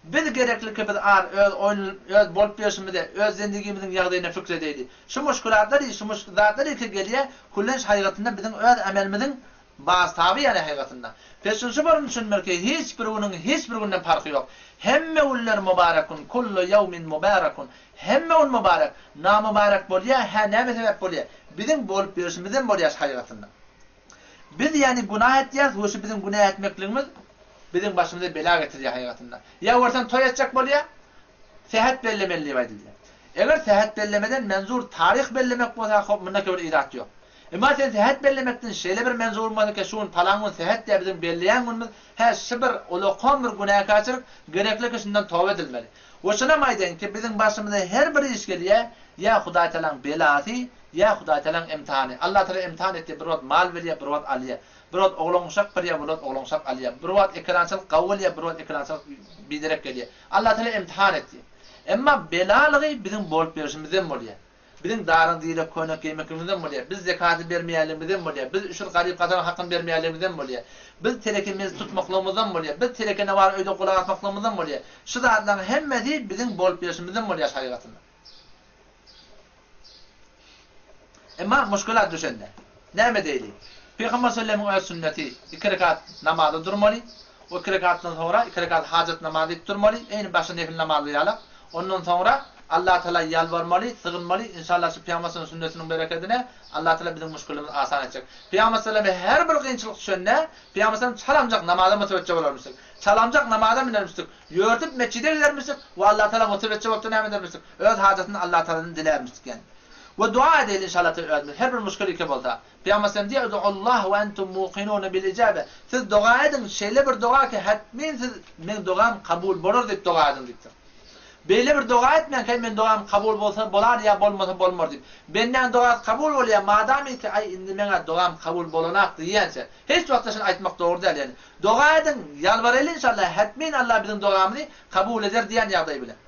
Biz gerekliki biz ar öz oýun öz bolup ýörşümize, öz zendigimiziň ýagdaýyna fikr edeýli. Şu muşkulatlar şu muş zatlar ilki gelýä, küllenç haýgatynda biziň öz amelimiziň Baztaby ýaly haýgatynda. Peşin şu bir düşünmeli ki, hiç bir günüň hiç bir günden parhy ýok. Hemme günler mübarek gün, kullu ýewmin mübarekun. Hemme gün mübarek. Namübarek bolýa, hä näme sebäp bolýa? Biziň bolup ýörşümizden bolýa şu haýgatynda. Biz ýagny günah etýäris we şu biziň günä etmekligimiz biziň başymyza bela getirýär haýgatynda. Ýa görseň toý etjek bolýa, sähet bellemeli diýip aýdylýar. Eger sähet bellemeden menzur taryh bellemek bolsa, hop munda bir irat ýok. Emma sen sähet bellemekden şeýle bir menzur bolmasa ki, şu gün palan gün sähet diýä biziň belleýän günümiz, hä şy bir ulakan bir günäkärçilik, gerekli ki şundan toba edilmeli. We şunam aýdaýyn ki, biziň başymyza her bir iş gelýä, ýa Hudaýtagalaň belasy, ýa Hudaýtagalaň imtihany. Allatagala imtihan etýä, bir wagt mal berýä, bir wagt alýa. Bir wagt oglan-uşak berýä, bir wagt oglan-uşak alýa. Bir wagt ekerançylyk gawy bolýa, bir wagt ekerançylyk biderek gelýä. Allatagala imtihan etýä. Emma belalygy biziň bolup berşimizden bolýa. Biziň daryň direk köýnek geýmekligimizden bolýar. Biz zekaty bermeýänligimizden bolýar. Biz üşür garyp-gasaryň hakyny bermeýänligimizden bolýar. Biz teleke mejlis tutmaklygymyzdan bolýar. Biz teleke newar öýde gulak asmaklygymyzdan bolýar. Şu zatlaryň hemmesi biziň bolup ýörşümizden bolýar şarygatynda. Emma muşkulat düşende näme edeýli? Pygamber sallemiň öz sünneti iki rekat namaza durmaly. O iki rekatdan soňra iki rekat hajat namazy diýip durmaly, eýni başga nefil namazlar ýalak. Ondan soňra Allatagala ýalbarmaly, sygynmaly, inşallah şu Pygamber sallam sünnetiniň berekedine Allatagala biziň muşkilimizi asan etjek. Pygamber sallame her bir kynçylyk düşende Pygamber sallam çalamjak namaza mütewejje bolarmyşdyk. Çalamjak namaza minermişdik. Ýörtüp metjide gidermişdik we Allatagala mütewejje bolupdyr näme edermişdik? Öz hajatyny Allatagaladan dilärmişdik ýani. We dua edeýli inşallah özümiz her bir muşkil ike bolsa. Pygamber sallam diýýär, Ud'ullah we entum muqinune bil ijabe. Siz doga ediň, şeýle bir doga ki, hetmin siz meň dogam kabul bolar diýip doga ediň diýipdir. Beýle bir doga etmäň ki, meň dogam kabul bolsa bolar ýa bolmasa bolmar diýip. Bendäň dogasy kabul bolýar, madamyki aý indi meň-ä dogam kabul bolanak diýýänçä. Hiç wagtda şuny aýtmak dogry däl ýani. Doga ediň, ýalbaraýly inşallah, hetmin Allah biziň dogamyzy kabul eder diýen ýagdaý bilen.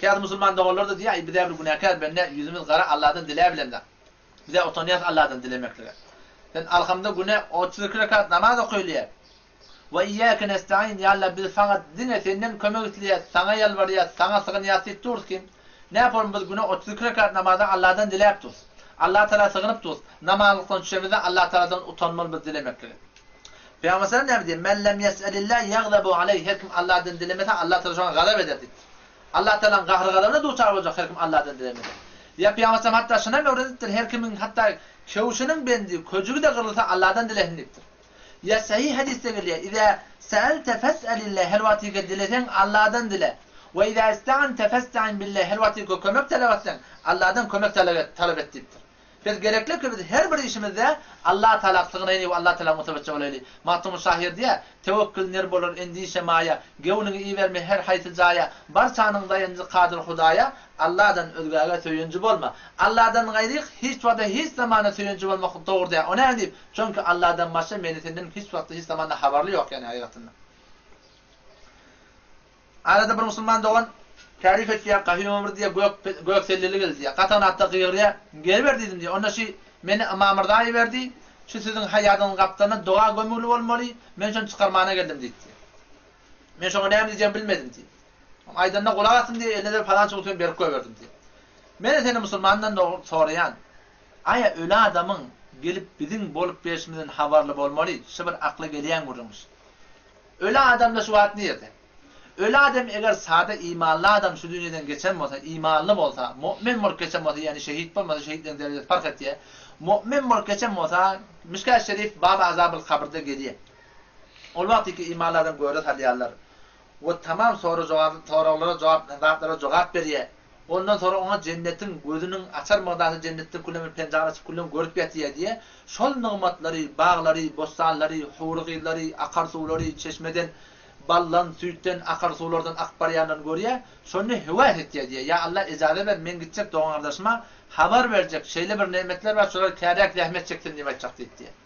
Käbir musulman doganlar-da diýýär, Aý, biz-ä bir günäkär bende, ýüzümiz gara, Allahdan diläbilemzok. Biz-ä utanýarys Allahdan dilemeklige. Sen alhamda güne 32 rekat namaz okaýylýar. We iýýäke nesta'in, ýa Allah, biz saňa diňe senden kömek isleýäs, saňa ýalbarýas, saňa sygynýas diýip durus kim? Näpolum biz güne 32 rekat namaza Allahdan diläp durus. Allah Tagala sygynyp durus. Namazlykdan düşemizde Allah Tagaladan utanmaly biz dilemeklige. Pygamber sallam näme diýýär? Men lem ýes'elillah ýagzabu aleýh. Her kim Allahdan dilemese, Allah Tagala şoňa gazap eder diýipdir. Allah Tagalanyň gahry-gazabyna duçar boljak her kim Allahdan dilemese. Ýa Pygamber sallam hatda şuny hem öwredipdir, her kimiň hatda köwşüniň bendi, köjügi-de gyrylsa Allahdan dilesin diýipdir. Ýa sahyh hadysda gelýär, Iza sa'alte fes'elillah, her wagtyka dileseň Allahdan dile. We iza ista'ante festa'in billah, her wagtyka kömek talap etseň, Allahdan kömek talap et diýipdir. Biz gerekli ki biz her bir işimizde Allah Tagala sygnaýly we Allah Tagala mutabetçi bolaýly. Magtymguly şahyr diýýär, Tewekkül ner bolar endişe maýa, Göwnüňi iberme her haýsy jaýa, Barçanyň daýanjy kadyr Hudaýa, Alladan özgäge söýenji bolma. Alladan gaýryk hiç wagtda hiç zamanda söýenji bolmaklyk dogry däl. O näme diýip? Çünki Alladan başga meni senden hiç wagtda hiç zamanda habarly ýok ýani hakykatynda. Arada bir musulman dogan tarif etýär, Gahyma bir diýýär, gök gök selleli geldi diýýär. Gatanatda gygyrýar, Geliber diýdim diýýär. Onda şi meni Ymamyrza iberdi, şu siziň haýadyňyň gapdalynda doga gömügli bolmaly, men şony çykarmana geldim diýdi diýýär. Men şoňa näme diýjegimi bilmedim diýýär. Aýdanyna gulak asdym diýýär, eline-de palança utugyny berip goýberdim diýýär. Men-de seni musulmandan soraýan, aýa öli adamyň gelip biziň bolup berşimizden habarly bolmaly, şi bir akla gelýän gürrüňmiş. Öli adamda şu wagt nirde? Öli adam eger sada imanly adam şu dünýeden geçen bolsa, imanly bolsa, mu'min bolup geçen bolsa, ýagny şehit bolmasa, şehitleriň derejesi parh etýär. Mu'min bolup geçen bolsa, Mişkat şerif Bab azabyl kabyrda gelýär. Ol wagt iki imanly adam göre salýarlar. We tamam sorag-jogap soraglara jogap zatlara jogap berýär. Ondan soňra oňa jennetiň gözüniň açar mygdasy jennetden küllen bir penjara açyp küllen görüp ýatýar diýýär. Şol nygmatlary, baglary, bossanlary, hury gyzlary, akar suwlary, çeşmeden baldan, süýtden akar suwlardan akyp barýanlaryny görýär. Şonda höwes etýär diýýär. Ýa Allah ejaza ber, men gitjek dogan-gardaşyma habar berjek, şeýle bir nemetler bar, şolar käräk zähmet çeksin diýip aýtjak diýip diýýär.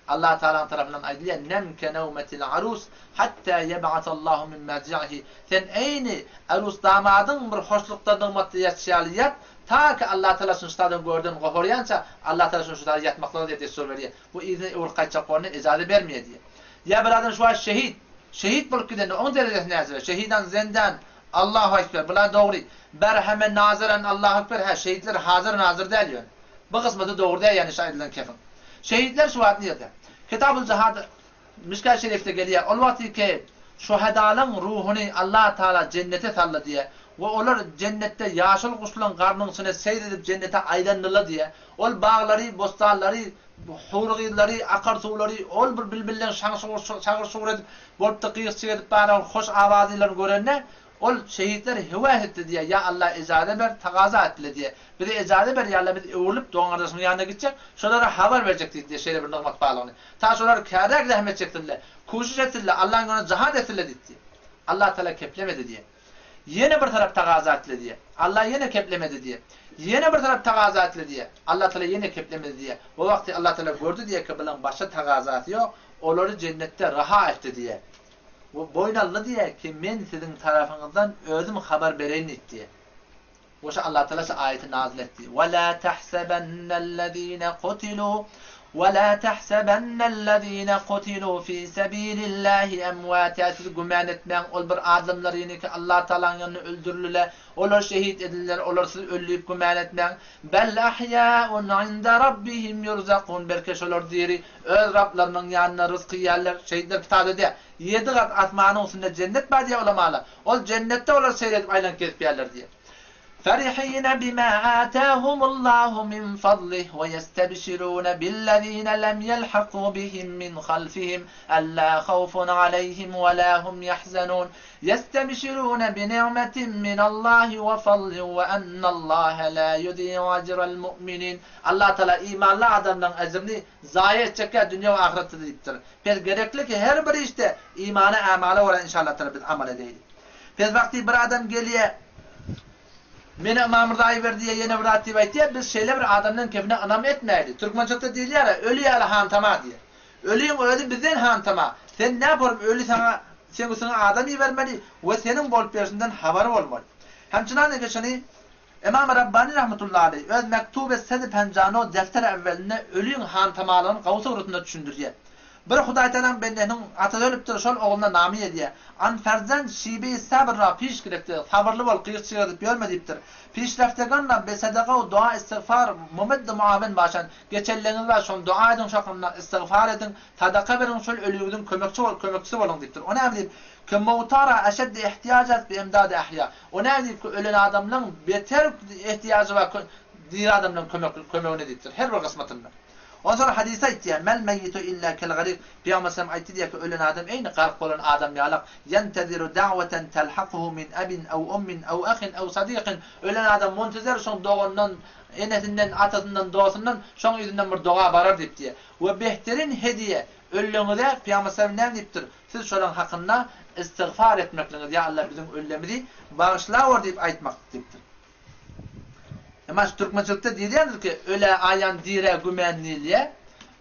Allah Tagalaň tarapyndan aýdylýar, Nem kenewmetil arus hatta ýeb'asallahu min merji'ihi. Sen eýni arus damadyň bir hoşlukda nygmatda ýatyşy ýaly ýat, ta ki Allah Tagala şuny şutadan görden goparýança, Allah Tagala şuny şutada ýatmaklyga diýip dessur berýär. Bu yzyna öwrüp gaýtjak bolanda ejaza bermeýär diýýär. Ýa bir adam şu wagt şehit, şehit bolup gidende oň derejesi näçe? Şehidan zendan, Allahu ekber, bular dogry. Berheme nazyran Allahu ekber, hä şehitler hazyr nazyr däl ýöne. Bu gysmaty dogry däl ýani şu aýdylan kefiň. Şehitler şu wagt nirde? Kitabul Jihad Mişkat şerifde gelýär. Ol wagty ki şuhadalaň ruhuny Allah Taala jennete saldy diýýär. We olar jennetde ýaşyl guşlaň garnyň içine seýr edip jennete aýlandylar diýýär. Ol baglary, bossanlary, hury gyzlary, akar suwlary, ol bir bilbilleň şagyr-şugur edip bolupdy gyýyk-çyk edip baran hoş awazylaryny görende Ol şehitler höwes etdi diýýär, Ýa Alla ejaza ber, tagaza etdile diýýär. Bize ejaza ber, ýa Alla biz öwrülip dogan-gardaşymyzyň ýanyna gitjek, şolara habar berjek diýdi diýýär, şeýle bir nygmat barlygyny. Ta şolar käräk zähmet çeksinler, kuşiş etsinler, Allaň ýolunda jihad etsinler diýdi diýýär. Allah Tagala keplemedi diýýär. Ýene bir tarap tagaza etdile diýýär. Allah ýene keplemedi diýýär. Ýene bir tarap tagaza etdile diýýär. Allah Tagala ýene keplemedi diýýär. O wagty Allah Tagala gördi diýýär ki, bulaň başga tagazasy ýok, olary jennetde raha etdi diýýär. We boýun aldy diýýär ki, men siziň tarapyňyzdan özüm habar bereýin diýip diýýär. We şu Allatagala şu aýaty nazyl etdi. We la tahsebennellezine kutilu We la tahsebennellezine kutilu fi sebilillahi emwata siz güman etmäň ol bir adamlar ýene ki Allatagalaň ýolunda öldürildiler, olar şehit edildiler, olar siz öldi diýip güman etmäň. Bel ahýaun inde rabbihim ýurzakun belki şolar diri Öz Rablarynyň ýanynda ryzk iýerler. Şehitler kitapda diýýär, Ýedi gat asmanyň üstünde jennet bar diýýär ulamalar. Ol jennetde olar seýr edip aýlanyp gezip ýärler diýýär. Ferihine bima atahumullahu min fadlih we ýestebşirune billezine lem ýelhaku bihim min halfihim alla hawfun aleýhim we la hum ýahzenun. Ýestebşirune bi ni'metin minallahi we fadlin we ennallaha la ýudi'u ejrel mu'minin. Allah Tagala imanly adamlaryň ejrini zaýa etjekkä dünýe we ahyretde diýipdir. Pes gerekli ki her bir işde imana ämala görä inşallah Tagala biz amal edeýli. Pes wagty bir adam gelýä meni Ymam Rzaýy ber diýýä ýene bir zat diýip aýtýa biz şeýle bir adamlaryň kefine ynam etmäýli. Türkmençekde diýilýärä öli ýaly hantama diýýä. Öliň özi bizden hantama. Sen nä bolup öli saňa seň üstüňe adam ibermeli we seniň bolup berşinden habary bolmaly. Hemçinan eke şuny Ymam Rabbani rahmetullahi aleýh öz Mektube sed penjano defter ewwelinde ölüň hantamalygyny gawy suratynda düşündirýär. Bir Hudaýtagalaň bendesiniň atasy ölüpdir, şol ogluna name ýazýar. An ferzend şibe-i sabr ra piş girifte, sabyrly bol, gyýyk-çygyr edip ýörme diýipdir. Pişreftegan ra be sadaka u dua istigfar mumedd muawin başan, geçenleňiz bar, şony dua ediň şo hakynda, istigfar ediň, sadaka beriň, şol ölüňiziň kömekçi bol, kömekçisi boluň diýipdir. O näme diýip, Ke mowta ra eşeddi ihtiýaj est bi imdadi ahýa. O näme diýip ki, ölen adamlaň beter ehtiýajy bar diri adamlaň kömek kömegine diýipdir, her bir gysmatynda. Ondan soňra hadysda aýtýar, Mel meýýitu illa kel garik, Pygamber sallam aýtdy diýýär ki, ölen adam eýni gark bolan adam ýalak, ýenteziru da'weten telhakuhu min ebin ew ummin ew ahin ew sadikin, ölen adam muntezer şoň doganyndan, enesinden, atasyndan, dostundan şoň yzyndan bir doga barar diýip diýýär. We behterin hediýe, ölüňize Pygamber sallam näme diýipdir? Siz şolaň hakynda istigfar etmekligiňiz, ýa Allah biziň ölülerimizi bagyşlawor diýip aýtmak diýipdir. Emma şu türkmençilikde diýilýändir ki, ölä aýan dirä gümän diýilýär.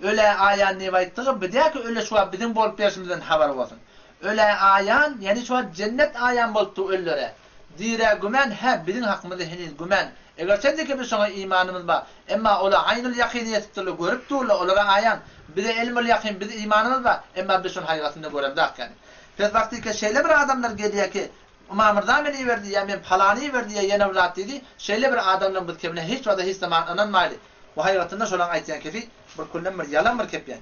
Ölä aýan diýip aýtdygy, bu däl ki öle şu wagt biziň bolup berşimizden habary bolsun. Ölä aýan, ýagny şu wagt jennet aýan bolupdy ölülere. Dirä gümän, hä, biziň hakymyzda heniz gümän. Eger çendiki biz şoňa imanymyz bar. Emma ola aýnul ýakyny ýetipdirler, görüp durlar, olara aýan. Bize ilmul ýakyn, biz imanymyz bar. Emma biz şony haýygatynda göremzok ýagny. Pes wagtyka şeýle bir adamlar gelýär ki, Ymam Rza meni iberdi, ýa men palany iberdi, ýa ýene bir zat diýdi. Şeýle bir adamlaryň biz kebine hiç wagta hiç zaman ynanmaýly. Bu haýygatynda şolaň aýtýan kefi bir küllen bir ýalan bir kep ýagny.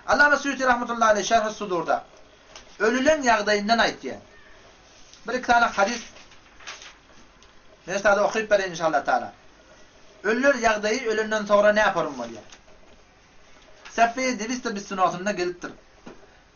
Allama Süýuti rahmetullahi aleýh Şerhus Sudurda ölüleň ýagdaýyndan aýtýar. Bir iki sany hadys men size okyp bereýin inşallah taala. Ölüler ýagdaýy ölenden soňra näporun bolýar? Säfeýe Dewista bis-sunasynda gelipdir.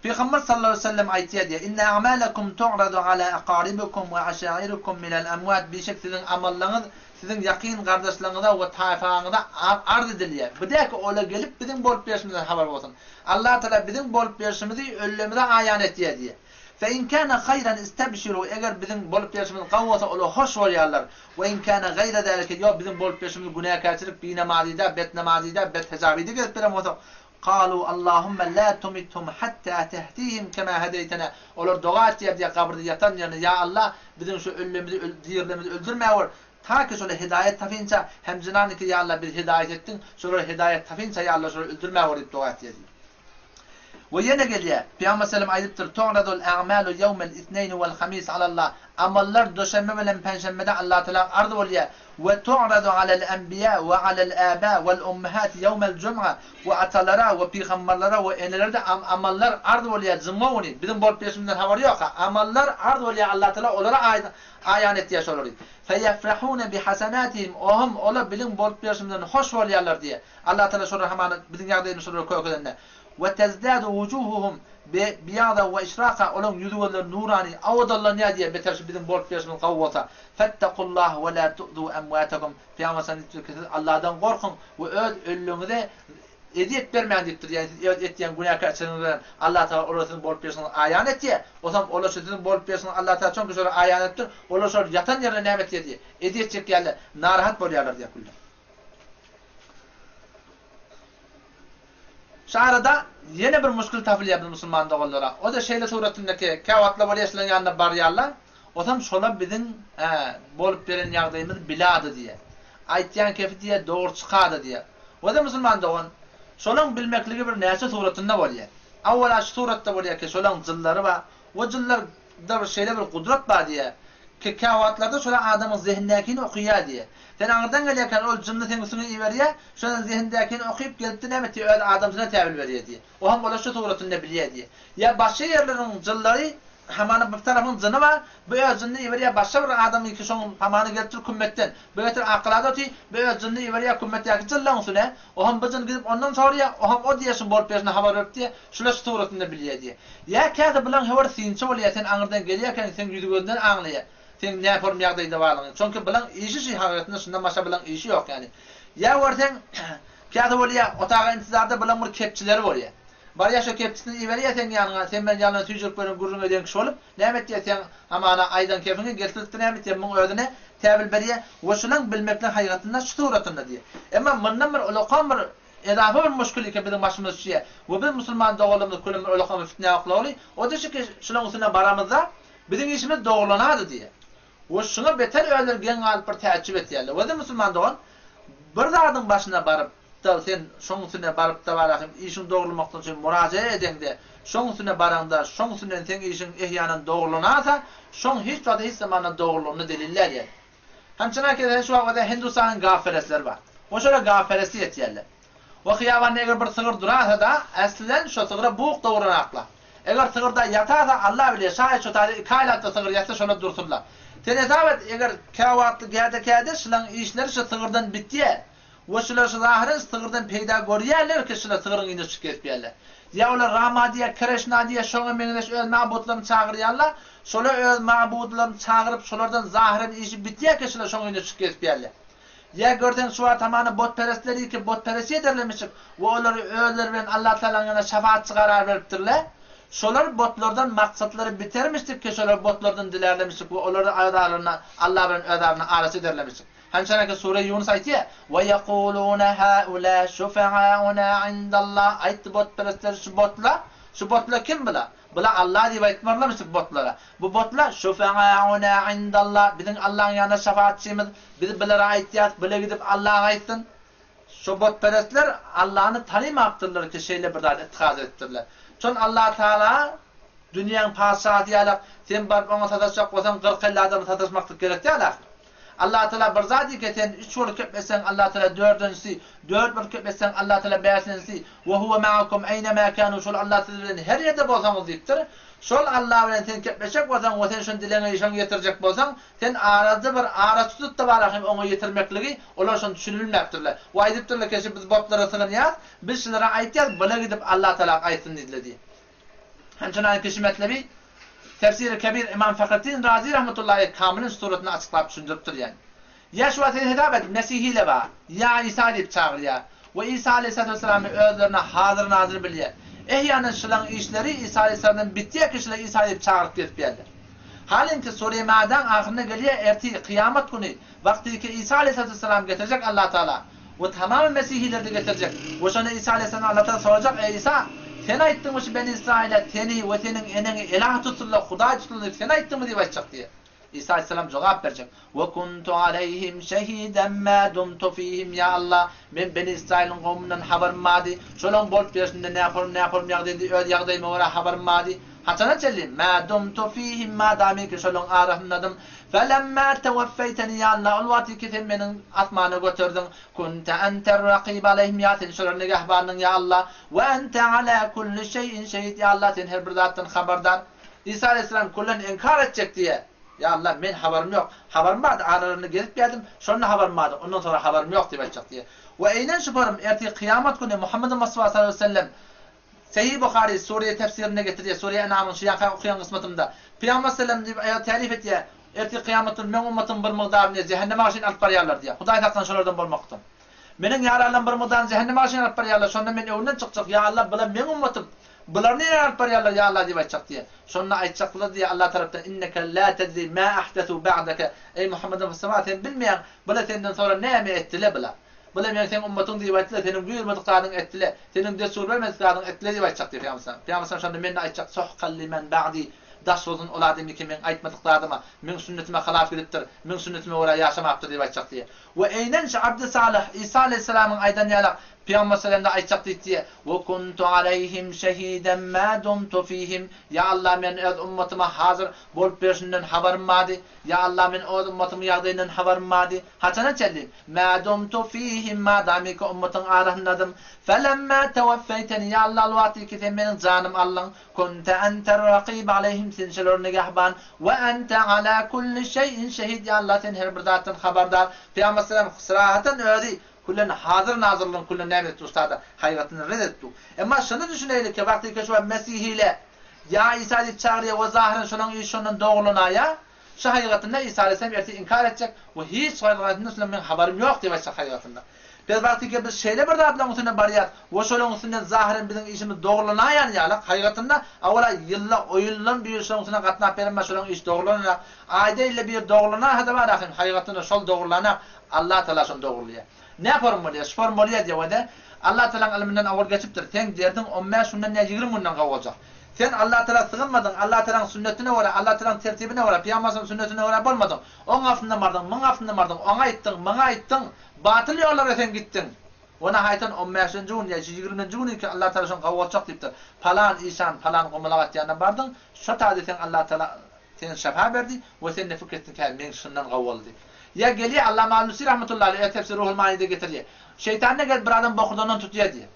Pygamber sallallahu aleýhi we sellem aýtýar diýýär, Inne a'malakum tu'radu ala aqaribikum we aşairikum minel amwat Bişek siziň amallaryňyz siziň ýakyn gardaşlaryňyza we taýfaňyza arz edilýär. Bu däl ki, olar gelip biziň bolup berşimizden habar bolsun. Allah Tagala biziň bolup berşimizi ölülerimize aýan etýär diýýär. Fe in kana haýran istebşiru eger biziň bolup berşimiz gowy bolsa olar hoş bolýarlar. We in kana gaýra zalike ýok biziň bolup berşimiz günäkärçilik, binamazyda, betnamazyda, bethejabide gezip beren bolsak, Kalu Allahumme la tumithum hatta tehdihim kema hedeýtena olar doga etýär diýýär gabyrda ýatan ýerinde ýa Allah biziň şu ölülerimizi dirilerimizi öldürmäwer ta ki şolar hidaýat tapynça hem jynanyki ýa Allah bizi hidaýat etdiň şolar hidaýat tapynça ýa Allah şolary öldürmäwer diýip doga etýär diýip. We ýene gelýär, Pygamber sallam aýdypdyr, Tu'radul a'malu ýewmel isneýni wel hamis alallah, Amallar duşenbe bilen penşenbede Allatagala arz bolýar, we tu'radu alel enbiýa we alel aba wel ummahat ýewmel jum'a, we atalara we pygamberlere we enelere-de amallar arz bolýar jumga güni, biziň bolup berşimizden habary ýok-a, amallar arz bolýar Allatagala olara aýan etýär şolary. Feýefrahune bihasenatihim, ohum olar biziň bolup berşimizden hoş bolýarlar diýýär. Allah Tagala şolara hamana biziň ýagdaýymyzy şolara kökezende, Ve tezdadu wujuhuhum bi biýaza we işraka olaň ýüzi-gözleri nurany, owadanlanýar diýýär, beter şu biziň bolup berşimiz gowy bolsa. Fettakullah we la tu'zu emwatakum Pygamber sallam diýipdir ki, siz Allahdan gorkuň we öz ölülerinize ezýet bermäň diýipdir, ýagny siz öz etýän günäkärçiligiňiz bilen Allah Tagala olara siziň bolup berşiňizi aýan etýär, osam olar şu siziň bolup berşiňizi Allah Tagala çonki şolara aýan edipdir, olar şol ýatan ýerinde näme etýär diýýär, ezýet çekýärler, narahat bolýarlar diýýär külli. Şu arada ýene bir muşkil tapylýar biz musulman doganlara. O-da şeýle suratynda ki, käwagtlar bolýar şolaryň ýanyna barýarlar, osam şolar biziň hä, bolup beren ýagdaýymyzy bilady diýýär. Aýtýan kefi diýýär, dogry çykady diýýär. O-da musulman dogan, şolaň bilmekligi bir näçe suratynda bolýar. Awwala şu suratda bolýar ki, şolaň jynlary bar. O jynlar da bir şeýle bir gudrat bar diýýär. Ki, käwagtlarda şolar adamyň zehindäkini okaýar diýýär. Sen aňyrdan gelýärkäň ol jynny seň üstüňe iberýär, şondan zehindäkini okyp gelipdi näme etýär öz adamsyna täwil berýär diýýär. Oham olar şu suratynda bilýär diýýär. Ýa başga ýerleriň jynlary hamana bir tarapyň jyny bar, bu öz jynyny iberýär başga bir adamyňky şoň hamana gelipdir kümmetden, bu getir Akgalada otyr, bu öz jynyny iberýär kümmetdäki jynlaň üstüne, oham bu jyn gidip ondan soraýar, oham o diýýär şuň bolup berşini habar berip diýýär, şular şu suratynda bilýär diýýär. Ýa käte bulaň höwür synçy bolýar sen aňyrdan gelýärkäň seň ýüzi-gözünden aňlaýar. Seň näform ýagdaýda barlygyňy. Çonki bilaň işi şi hakykatynda şundan başga bilaň işi ýok ýani. Ýa görseň käte bolýa otaga intizarda bilaň bir kepçileri bolýa. Barýa şo kepçisini iberýä seň ýanyňa sen bilen ýalan süýjürip beren gürrüň eden kişi bolup näme etýä seň hamana aýdan kepiňi getiripdi näme etýä muň özüne täwil berýä we şulaň bilmekligiň hakykatynda şu suratynda diýä. Emma mundan bir ulakan bir edafa bir muşkilike biziň başymyza düşýä we biz musulman doganlarymyz külüm bir ulakan bir fitnä oklaly o-da şiki şulaň üstüne baramyzda Biziň işimiz dogrulanady diýýär. We şuňa beter özleri geň galyp bir täjjüp etýärler. Wede musulman dogan, bir zadyň başyna baryp-da sen şoň üstüne baryp-da barahym işiň dogrulamakdan üçin murajaa edeňde, şoň üstüne baraňda, şoň üstünden seň işiň ehýanan dogrulanaýsa, şoň hiç wagta hiç zamanda dogrulygyny deliller ýaly. Hemçenan kese şu wagt Hindustanyň gawperesleri bar. We şolar gawpereslik etýärler. We hyýabanda eger bir sygyr durasa-da, äslen şo sygyra buk dogranakla. Eger sygyrda ýatasa, Alla bilýär, şaýat şo taýda iki aýlap-da sygyr ýatsa şolar dursunlar. Sen hesap et, eger käwagtly käde-käde şylaň işleri şo sygyrdan bitýär. We şular şu zahyran sygyrdan peýda görýärler ki şular sygryň yzyna düşüp gezip ýörler. Ýa olar Rama diýýär, Kreşna diýýär, şoňa meňzeş öz mabutlaryny çagyrýarlar. Şolar öz mabudlaryny çagyryp şolardan zahyran işi bitýär ki şular şoň yzyna düşüp gezip ýörler. Ýa görseň şu wagt hamana botperestleri ki botperestçi ederlermişik we olary özleri bilen Allatagalaň ýanyna şafaatçy karar beripdirler. Şolar botlardan maksatlary bitermişdik ki şolar botlardan dilärlemişik we olary öz aralarynda Alla bilen öz aralarynda araçy ederlemişik. Hemşeneki sure Ýunus aýtýar, Ve yekulune haula şufa'auna indallah aýtdy botperestler şu botla, şu botla kim bula? Bula Alla diýip aýtmarlarmyşdyk botlara. Bu botla şufa'auna indallah biziň Allaň ýanynda şafaatçymyz, biz bulara aýtýas, bula gidip Allaga aýtsyn. Şo botperestler Allany tanymapdyrlar ki şeýle bir zat ittihaz edipdirler. Şon Allatagala dünýäň patyşasy ýalak, sen baryp oňa sataşjak bolsaň 40-50 adama sataşmaklyk gerek däl ahyr. Allatagala bir zat eke sen üç bolup köp etseň Allatagala dördünjisi, dört bolup köp etseň Allatagala bäşinjisi, Ve huve ma'akum eýne ma kanu şol Alla siz bilen her ýerde bolsaňyz diýipdir. Şol Alla bilen sen kepleşjek bolsaň we sen şony dileňi şoňa ýetirjek bolsaň, sen arada bir araçy tut-da bar ahim oňa ýetirmekligi, olar şony düşünibilmäpdirler. We aýdypdyrlar keşi biz botlara sygynýas, biz şulara aýtýas, bula gidip Allatagala aýtsyn diýdiler diýip. Hem şondan kişi metlebi Tefsiri Kebir Imam Fahretdin Razi rahmetullahi aleyh kamilin suratynda açyklap düşündiripdir ýani. Ýa şu wagt sen hesap et Mesihile bar, ýa Isa diýip çagyrýar we Isa aleyhissalatu vesselamy özlerine hazyr nazyr bilýär. Ehýanen şulaň işleri Isa aleyhissalamdan bitýär ki şular Isa diýip çagyryp gezip ýärler. Halinki sure Maadaň ahyrynda gelýär ertir kyýamat güni Wagtyky Isa aleýhissalatu wessalam getirjek Allah Tagala we tamamy mesihileri-de getirjek we şonda Isa aleýhissalam Allah Tagala sorajak, Eý Isa! Sen aýtdyňmy şu Beni Israýyla seni we seniň eneňi elah tutsunlar, hudaý tutsunlar diýip sen aýtdyňmy diýip aýtjak diýýär. Isa aleýhissalam jogap berjek, We kuntu aleýhim şehiden ma dumtu fihim Ýa Allah, men Beni Israýylyň gowumyndan habarym bardy, şolaň bolup ýörşünde nähorum nähorum ýagdaýdy öz ýagdaýyma görä habarym bardy. Haçana çenli? Mä dumtu fihim madamiki şolaň arasyndadym. Felemmâ teweffeýteni ýa Allah ol wagtyky sen meniň asmana göterdiň. Kunte enter-rakybe aleýhim ýa sen şolaryň nigähbanydyň ýa Allah. We ente alâ kulli şeýin şehid ýa Allah sen her bir zatdan habardar. Isa aleýhissalam küllen inkar etjek diýýär. Ýa Allah men habarym ýok. Habarym bardy aralarynda gezip geldim, şonda habarym bardy, ondan soňra habarym ýok diýip aýtjak diýýär. We eýnen şu forum ertir kyýamat güni Muhammed Mustafa sallallahu aleýhi we sellem Sahyh Buhary Sure tefsirinde getirýär, Sure En'amyň şu ýanky okaýan gysmatymda. Pygamber sellem diýip aýal tärif etýär, Ertir kyýamat güni meň ummatymyň bir mygdaryny jähenneme garşyn alyp barýarlar diýýär. Hudaý saklasyn şolardan bolmakdan. Meniň ýaranlarym bir mygdaryny jähenneme garşyn alyp barýarlar, şonda men öňünden çykjak, Ýa Allah, bular meň ummatym, bulary nirä alyp barýarlar, ýa Allah diýip aýtjak diýýär. Şonda aýtjaklar diýýär Allah tarapdan, Inneke lâ tedri mâ ahdesû ba'deke, Eý Muhammed Mustafa sen bilmeýäň, bular senden soňra näme etdiler bular. Bular meň seň ummatyň diýip aýtdylar, seniň buýurmadyk zadyňy etdiler, seniň dessur bermedik zadyňy etdiler diýip aýtjak diýýär Pygamber sallam. Pygamber sallam şonda mende aýtjak, Suhkan limen ba'di, daş bolsun ol adamyň ki meň aýtmadyk zadyma, meň sünnetime halaf gidipdir, meň sünnetime görä ýaşamapdyr diýip aýtjak diýýär. We eýnen şu Abdy Salyh, Isa aleýhissalamyň aýdan ýalak, Pygamber sallamda aýtjak diýip diýýär, We kuntu aleýhim şehiden ma dumtu fihim, Ýa Allah men öz ummatyma hazyr bolup berşinden habarym bardy, Ýa Allah men oz ummatymyň ýagdaýyndan habarym bardy. Haçana çenli? Mä dumtu fihim madamyka ummatyň arasyndadym. Felemmä teweffeýteni ýa Allah ol wagtyky sen meniň janym aldyň. Kunte enter rakybe aleýhim sen şolara nigähban. We ente ala kulli şeýin şehid ýa Allah sen her bir zatdan habardar. Pygamber sallam syrahatan özi küllen hazyr nazyrlygyny küllen näme etdi ustada haýbatyny red etdi. Emma şuny düşüneýlik ki wagtyky şu mesihile Ýa Isa diýip çagyrýar we zahyran şolaň işi şondan dogrulanaaýar. Şu haýygatynda Isa aleýhissalam ertir inkar etjek we hiç haýygatynda şundan meň habarym ýok diýip aýtjak haýygatynda. Biz wagtyky biz şeýle bir zatlaryň üstünde barýas we şolaň üstünden zahyran biziň işimiz dogrulanaýan ýalak haýygatynda awala ýylda o ýyldan bir şolaň üstüne gatnap berenme şolaň işi dogrulananak aýda ýylda bir dogrulanaýsa-da bar ahyryn haýygatynda şol dogrulanak Allah Tagala şony dogrulaýar. Ne form bolýar şu form bolýar diýip wede Allah Tagalaň ylmyndan owal geçipdir seň derdiň on bäş günden ýa ýigrimi günden gowy boljak. Sen Allah Tagala sygynmadyň, Allah Tagalaň sünnetine görä, Allah Tagalaň tertibine görä, Pygamber sallam sünnetine görä bolmadyň. Oň gapysyndan bardyň, muň gapysyndan bardyň, oňa aýtdyň, muňa aýtdyň, batyl ýollara sen gitdiň. We nahaýatan on bäşinji gün ýa ýigriminji gün iki Allah Tagala şony gowy bolçak diýipdir. Palan işan, palan gumulak atýandan bardyň, şo taýda seň Allah Tagala seni şefa berdi we sen ne pikir etdiň kä meň şundan gowy boldy diýip. Ýa gelýär Allama Alusi rahmetullahi aleyh öz tefsiri Ruhul Manyda getirýär. Şeýtan ne gelip bir adam bokurdandan tutýar diýýär.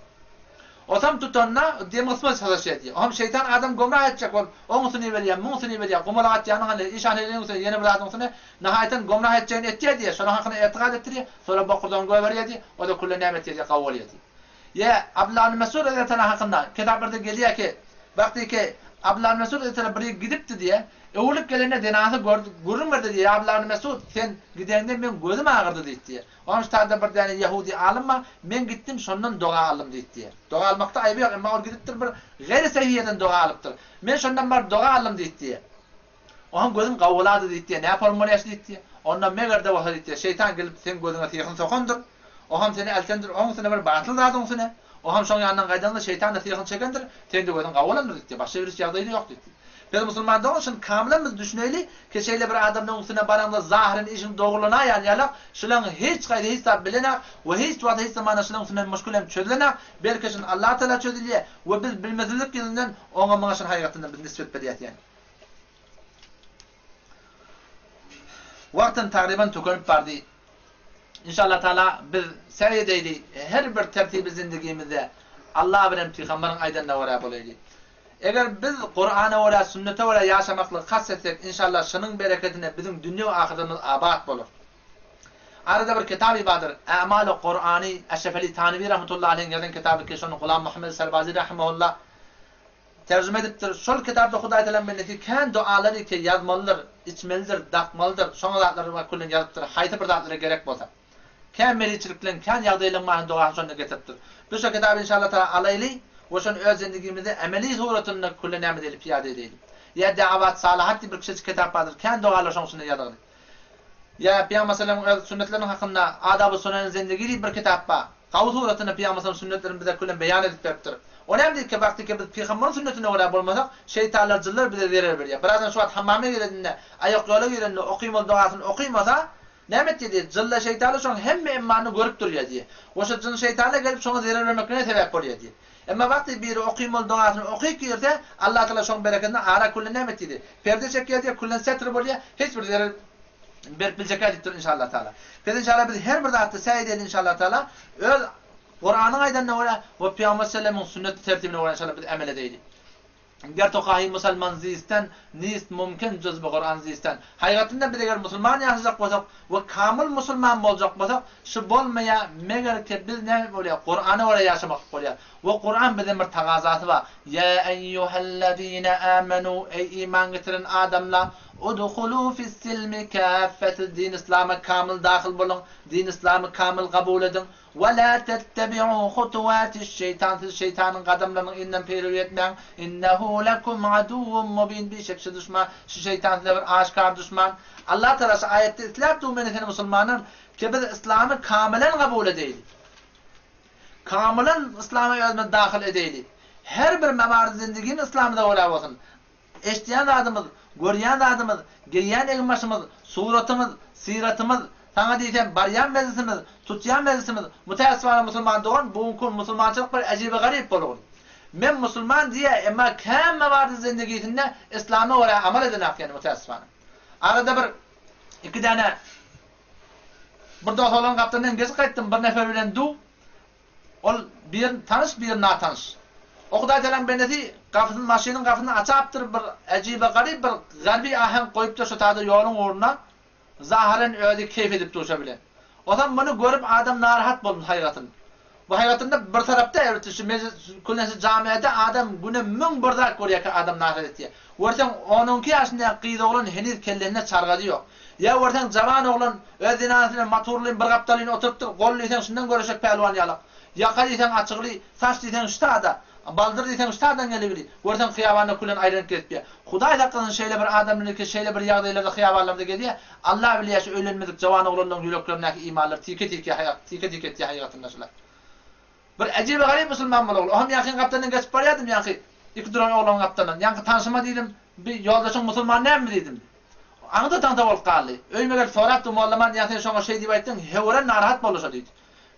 Osam tutanda dem gysmaz sataşýar diýýär. Oňam şeýtan adam gomrah etjek bolup, oňusyny berýär, muňusyny berýär, gumalak atýanyň hany, işan heleýiň üstüne, ýene bir zadyň üstüne, nahaýatan gomrah etjegini etýär diýýär, şonuň hakyna ertikad etdirýär, soňra bokurdagyny goýberýär diýýär, o-da külle näme etýär diýýär, gawy bolýar diýýär. Ýa Abdullah ibn Mesud radiyallahu anh hakynda kitaplarda gelýär ki, wagty ki Abdullah ibn Mesud radiyallahu anh bir ýere gidipdi diýýär, öwrülip gelende zenasy gördi, gürrüň berdi diýýär, Ýa Abdullah ibn Mesud, sen gideňde meň gözüm agyrdy diýdi diýýär. Onuň ştada bir däne ýahudy alym bar, men gitdim şondan doga aldym diýip diýýär. Doga almakda aýby ýok, emma ol gidipdir bir gaýry sahyh ýerden doga alypdyr. Men şondan baryp doga aldym diýip diýýär. Oňam gözüm gawulady diýip diýýär, näporym bolýaş diýip diýýär. Onda meger-de bolsa diýip diýýär, şeýtan gelip seň gözüňe syhyny sokandyr, oňam seni eltendir, oň üstüne bir batyl zadyň üstüne, oňam şoň ýanyndan gaýdaňda şeýtan-da syhyny çekendir, seň-de gözüň gawulandyr diýip diýýär, başga bir hiç ýagdaýy-da ýok diýip diýýär. Biz musulman dogan şuny kamylan biz düşüneýli ki şeýle bir adamlaň üstüne baraňda zahyren işiň dogrulanaýan ýalak şulaň hiç gaýsy hiç zat bilenak we hiç wagt hiç zamanda şulaň üstünden muşkul hem çözülenak belki şuny Allah Taala çözülýä we biz bilmesizlik ýüzünden oňa muňa şuny haýgatyndan biz nisbet berýäs ýani wagtym tagryban tükenip bardy Inşallah Taala biz säý edeýli her bir tertibi zindigimizde Allah bilen pygamberiň aýdanyna görä bolaýly. Eger biz Kurana görä, sünnete görä ýaşamaklygy kast etsek, inşallah şunuň bereketine biziň dünýe we ahyretimiz abat bolar. Arada bir kitaby bardyr, A'malu Kurany, Eşref Ali Tanewi rahmetullahi aleýhiň ýazan kitaby ki şony Gulam Muhammed Serbazi rahimehullah terjime edipdir. Şol kitapda Hudaý Tagalaň bendesi kän dualary ki ýazmalydyr, içmelidir, dakmalydyr, şoňa zatlary we küllen ýazypdyr, haýsy bir zatlara gerek bolsa. Kän meriçilikleň, kän ýagdaýlaň many dogasyny şonda getiripdir. Biz şo kitaby inşallah taala alaýly we şony öz zendigimizde emeli suratynda külle näme edeýli, pyýada edeýli. Ýa Da'awat Salahat diýip bir kiçijik kitap bardyr, kän dogalar şoň içinde ýazylgy. Ýa Pygamber sallamyň öz sünnetleriniň hakynda Adabu Suneni Zendigi diýip bir kitap bar. Gawy suratynda Pygamber sallam sünnetlerini bize küllen beýan edip beripdir. O näme diýip ki, wagty ki biz pygamberiň sünnetine görä bolmasak, şeýtanlar, jynlar bize zerer berýär. Bir adam şu wagt hammama girende, aýak ýola girende okymaly dogasyny okymasa, Näme etýär diýýär, jynla şeýtanlar şoň hemme emmanyny görüp durýar diýýär. We şo jyn şeýtanlar gelip şoňa zerer bermeklige sebäp bolýar diýýär. Emma wagty biri okymaly dogasyny okyp girse, Allatagala şoň berekedine ara küllen näme etýär diýýär. Perde çekýär diýýär, küllen setr bolýar, hiç bir zerer berip biljekkä diýipdir inşallah taala. Biz inşallah biz her bir zatda säý edeli inşallah taala öz Kuranyň aýdanyna görä we Pygamber sallamyň sünnet tertibine görä inşallah biz emel edeýli. Ger tokahy musalman zisten nist mumkin juz bi Kuran zisten. Haýgatynda biz eger musulman ýaşajak bolsak we kamyl musulman boljak bolsak şu bolmaýa meger ki biz näme bolýa Kurana görä ýaşamaklyk bolýa we Kuran bizden bir tagazasy bar Ýa eýýuhellezine amenu eý iman getiren adamlar udhulu fissilmi kaffet din islama kamyl dahyl boluň din islamy kamyl kabul ediň Ve lâ tettebi'û hutuwâtiş-şeytan siz şeýtanyň gadamlarynyň yzyndan peýrewi etmäň, innehu lekum aduvvun mubin bişek şu duşman, şu şeýtan size bir aşgär duşman. Allah Tagala şu aýatda isläp dur meni seni musulmandan ki biz yslamy kamylan kabul edeýli. Kamylan yslama özümizi dahyl edeýli. Her bir memardy zindigimiz yslamyza görä bolsun. Eşidýän zadymyz, görýän zadymyz, geýýän eginbaşymyz, suratymyz, syratymyz, saňa diýsem, barýan mejlisimiz, tutýan mejlisimiz, mütäessifana musulman dogan, bu günki gün musulmançylyk bir äjibe-garyp bolgun. Men musulman diýýär, emma kämme bardy zindigisinde islama görä amal edenak ýani mütäessifana. Arada bir iki däne bir dos oglan gapdalyndan geçip gaýtdym, bir nefer bilen du, Ol bir tanyş bir natanyş. O Hudaý Tagalaň bendesi gapysyny maşynyň gapysyny açapdyr bir äjibe garyp bir garby aheň goýupdyr şo taýda ýoluň ugruna zahyren özi keýp edip dur şo bilen. Ozam muny görüp adam narahat boldy haýgatyn. Bu haýgatynda bir tarapda elbetde şu mejlis külnesi jamiada adam güne 1001 zat görýärkä adam narahat etýär. Görseň on-onki ýaşyndaky gyz oglan heniz kellesinde çargajy ýok. Ýa görseň jawan oglan öz zenanasy bilen maturlyn bir gapdalyn oturypdyr, gol diýseň şundan göreşek pälwan ýalak, ýaka diýseň açygly, saç diýseň şu sada, baldyr diýseň şu sadan geligli, görseň hyýabanda külen aýlanyp gezipýär. Hudaý saklasyn şeýle bir adam bilen ki şeýle bir ýagdaýlarda hyýabanlarda gezýär, Alla bilýär şu öýlenmedik jawan oglanlaryň ýüreklerindäki imanlar tike-tike tike-tike etýär haýygatynda şular. Bir äjibe-garyp musulman bol ogul. Oham ýaňkyň gapdalyndan geçip barýardym, ýaňky iki duran oglanyň gapdalyndan. Ýaňky tanşyma diýdim, Bi ýoldaşyň musulman dälmi diýdim. Aňda-taňda bolup galdy. Öýüme gelip sorapdy, Mollaman, ýa sen şoňa şeý diýip aýtdyň, höweren narahat boldy şo diýdi.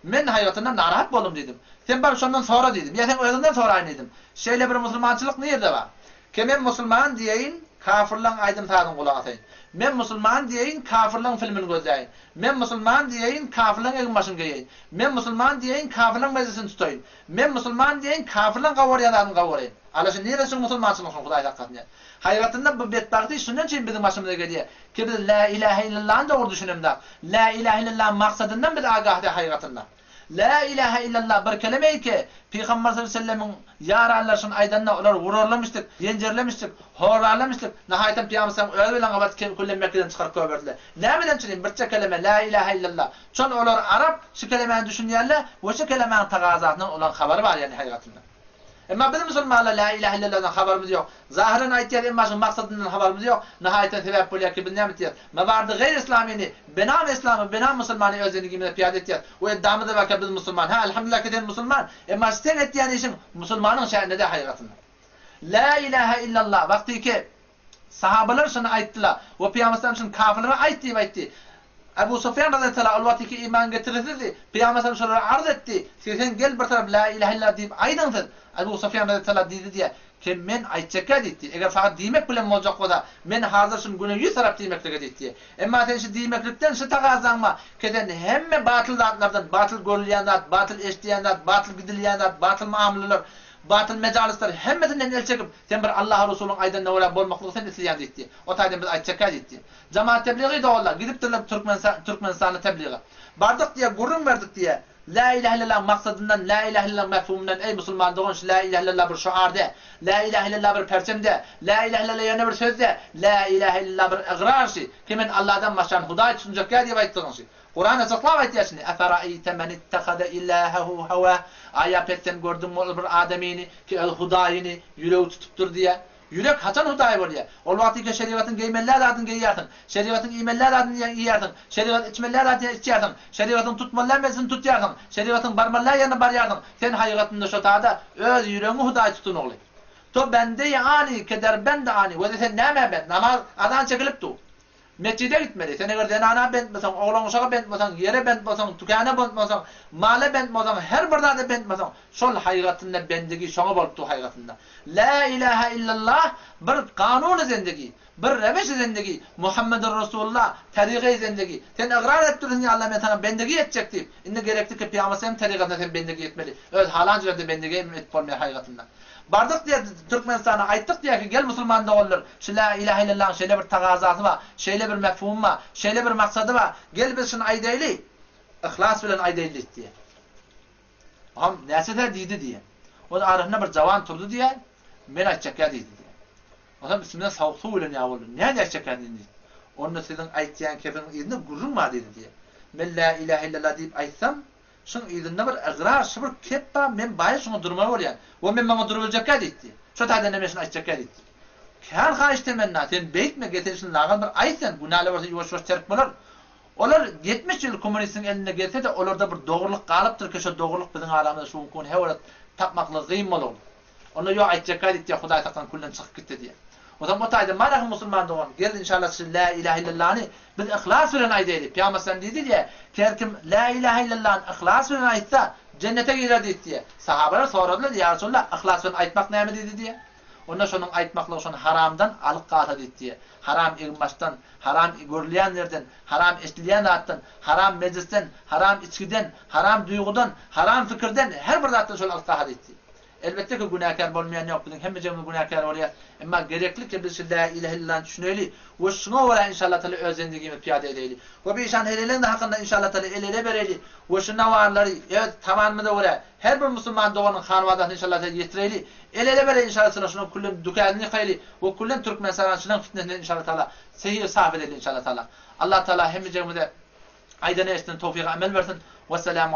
Men haýbatyndan narahat boldum diýdim. Sen baryp şondan sora diýdim. Ýa seň özüňden soraýyn diýdim. Şeýle bir musulmançylyk nirde bar? Ke men musulman diýeýin, kafyrlaň aýdym-sazyna gulak asaýyn. Men musulman diýeýin, kafyrlaň filmini gözläýin. Men musulman diýeýin, kafyrlaň egin-başyny geýeýin. Men musulman diýeýin, kafyrlaň mejlisini tutaýyn. Men musulman diýeýin, kafyrlaň gawarýan zadyny gawareýin. Ala şu niresi şuň musulmançylygyň şuň Hudaý saklasyn diýýär. Haýgatynda bu betbagty şundan üçin biziň başymyza gelýär, ki biz Lä ilähe illallany dogry düşünemzak. Lä ilähe illallaň maksadyndan biz agah däl haýgatynda. Lä ilähe illallah bir keleme ki, Pygamber sallallahu aleýhi we sellemiň ýaranlary şuny aýdanda olary wurarlamişdik, ýenjerlemişdik, horarlamişdik, nahaýatam Pygamber sallallahu özi bilen gabat kem küllem Mekgeden çykaryp goýberdiler. Nämeden çürin birçe keleme Lä ilähe illallah. Şol olar arap şu kelemäni düşünýärler we şu kelemäň tagazasyndan olaň habary bar ýagny haýgatynda. Emma biz musulmanlar Lä ilähe illallahdan habarymyz ýok. Zahyran aýtýas emma şuň maksadyndan habarymyz ýok. Nahaýatdan sebäp bolýar ki biz näme etýäs? Mawardy gaýr islamyny benam islam we benam musulmany öz zendigimizde pyýada etýäs. We eddamyzda barka biz musulman. Hä elhamdulillah ki sen musulman. Emma seň etýän işiň musulmanyň şäninde däl haýgatynda. Lä ilähe illallah wagty ki Sahabalar şuny aýtdylar we Pygamber sallam şuny kafirlere aýt diýip aýtdy. Ebu Sufýan razyýallahu taala ol wagt iki iman getirisizdi. Pygamber sallam şolara arz etdi, Siz sen gel bir tarap la ilahe illallah diýip aýdyň siz. Ebu Sufýan razyýallahu taala diýdi diýýär, Kim men aýtjakka diýdi. Eger fakat diýmek bilen boljak bolsa, men hazir şuny güne ýüz tarap diýmeklige diýdi. Emma sen şu diýmeklikden şu tagazaňma ki sen hemme batyl zatlardan, batyl görülýän zat, batyl eşidýän zat, batyl gidilýän zat, batyl muamalalar, batyl mejalyslar hemmesinden el çekip, Sen bir Allaha Resulyň aýdanyna görä bolmaklygy sen isleýäň diýipdi. O taýdan biz aýtjakka diýipdi. Jamaat tebligy doganlar, gidipdirler Türkmenistan Türkmenistana tebliga. Bardyk diýýär, gürrüň berdik diýýär. Lä ilähe illallahyň maksadyndan, lä ilähe illallahyň mefhumyndan, eý musulman dogan şu lä ilähe illallah bir şuar däl. Lä ilähe illallah bir perçem däl. Lä ilähe illallah ýöne bir söz däl. Lä ilähe illallah bir ygrar şi. Ki men Alladan başgany Hudaý tutunjakka diýip aýtdygyň şi. Kuran açyklap aýtýar şuny, Eferaeýte men ittehade ilahehu hewah, Aýa pes sen gördüňmi ol bir adamyny, ki öz hudaýyny ýüregi tutupdyr diýýär. Ýürek haçan hudaý bolýar? Ol wagt ike şerigatyň geýmeli zadyny geýýärsiň, şerigatyň iýmeli zadyny iýýärsiň, şerigat içmeli zadyny içýärsiň, şerigatyň tutmaly mejlisini tutýarsyň, şerigatyň barmaly ýerine barýarsyň, sen haýygatynda şo tada öz ýüregiňi hudaý tutun ogly. To bende-i ani, ke der bend ani, weze sen nämä bend, namaz, azan çekilip dur. Metjide gitmeli. Sen eger zenana bent bolsaň, oglan-uşaga bent bolsaň, ýere bent bolsaň, tükana bent bolsaň, mala bent bolsaň, her bir zada bent bolsaň, şol haýgatynda bendigi şoňa bolup dur haýgatynda. Lä ilähä illallah bir kanuny zendigi, bir reweşi zendigi, Muhammedur Resulullah tarygy zendigi. Sen ygrar edip dursuň ýa Allah men saňa bendigi etjek diýip. Indi gerekli ki Pygamber sallam tarygasyna sen bendigi etmeli. Öz halan jerde bendigi edip bolmaýar haýgatynda. Bardyk diýýär Türkmenistana aýtdyk diýýär ki gel musulman doganlar şu lä ilähe illallahyň şeýle bir tagazasy bar, şeýle bir mefhumy bar, şeýle bir maksady bar, gel biz şuny aýdaýly, yhlas bilen aýdaýly diýdi diýýär. Oňam näçe-dä diýdi diýýär. Ol arasynda bir jawan turdy diýýär, men aýtjakýa diýdi diýýär. Onsoň üstümden sowuk suw bilen ýag boldy. Nädip aýtjakýa diýdi diýdi. Onda siziň aýtýan kepiňiz yzynda gürrüň bar diýdi diýýär. Men lä ilähe illallah diýip aýtsam, Şuň yzynda bir ygrar, şu bir kep bar, men baýy şuňa durmaly bolýan. We men maňa durubiljekkä diýipdi. Şo taýdan men şuny aýtjakkä diýipdi. Kän haýyş temenna, sen beýtme, gel sen şuny lagal bir aýt sen, günäli bolsa ýuwaş-ýuwaş terk bolar. Olar 70 ýyl kommunistiň elinde gezse-de, olarda bir dogrulyk galypdyr ki, şo dogrulyk biziň aramyzda şu günki gün hewelet tapmaklygy gyn bolugly. Onda ýok aýtjakka diýipdi, Hudaý saklan külden çykyp gitdi diýýär. Onsoň o taýda marahy musulman dogan, gel inşallah şu lä ilähe illallany biz yhlas bilen aýdaýly. Pygamber sallam diýdi diýýär, her kim lä ilähe illallany yhlas bilen aýtsa, jennete girer diýdi diýýär. Sahabalar soradylar, ýa Resulallah, yhlas bilen aýtmak näme diýdi diýýär. Onda şonuň aýtmaklygy şony haramdan alyp galsa diýdi diýýär. Haram eginbaşdan, haram görülýän ýerden, haram eşidilýän zatdan, haram mejlisden, haram içgiden, haram duýgudan, haram pikirden, her bir zatdan şol alyp galsa diýdi. Elbetde ki günäkär bolmaýan ýok biziň hemmejigimiz günäkär bolýas. Emma gerekli ki biz şu lä ilähe illallany düşüneýli we şuňa görä inşallah taala öz zendigimizi pyýada edeýli. We bir işan heleliň hakynda inşallah taala el ele bereýli we şu nawarlary öz tabanymyza görä her bir musulman doganyň hanwadasyna inşallah taala ýetireýli. El ele bereýli inşallah taala şunuň küllen dükänini ýykaýly we küllen Türkmenistany şunuň fitnesinden inşallah taala sehi sap edeýli inşallah taala. Allah taala hemmejigimize aýdana eşidene towfygy amel bersin. Wessalamu.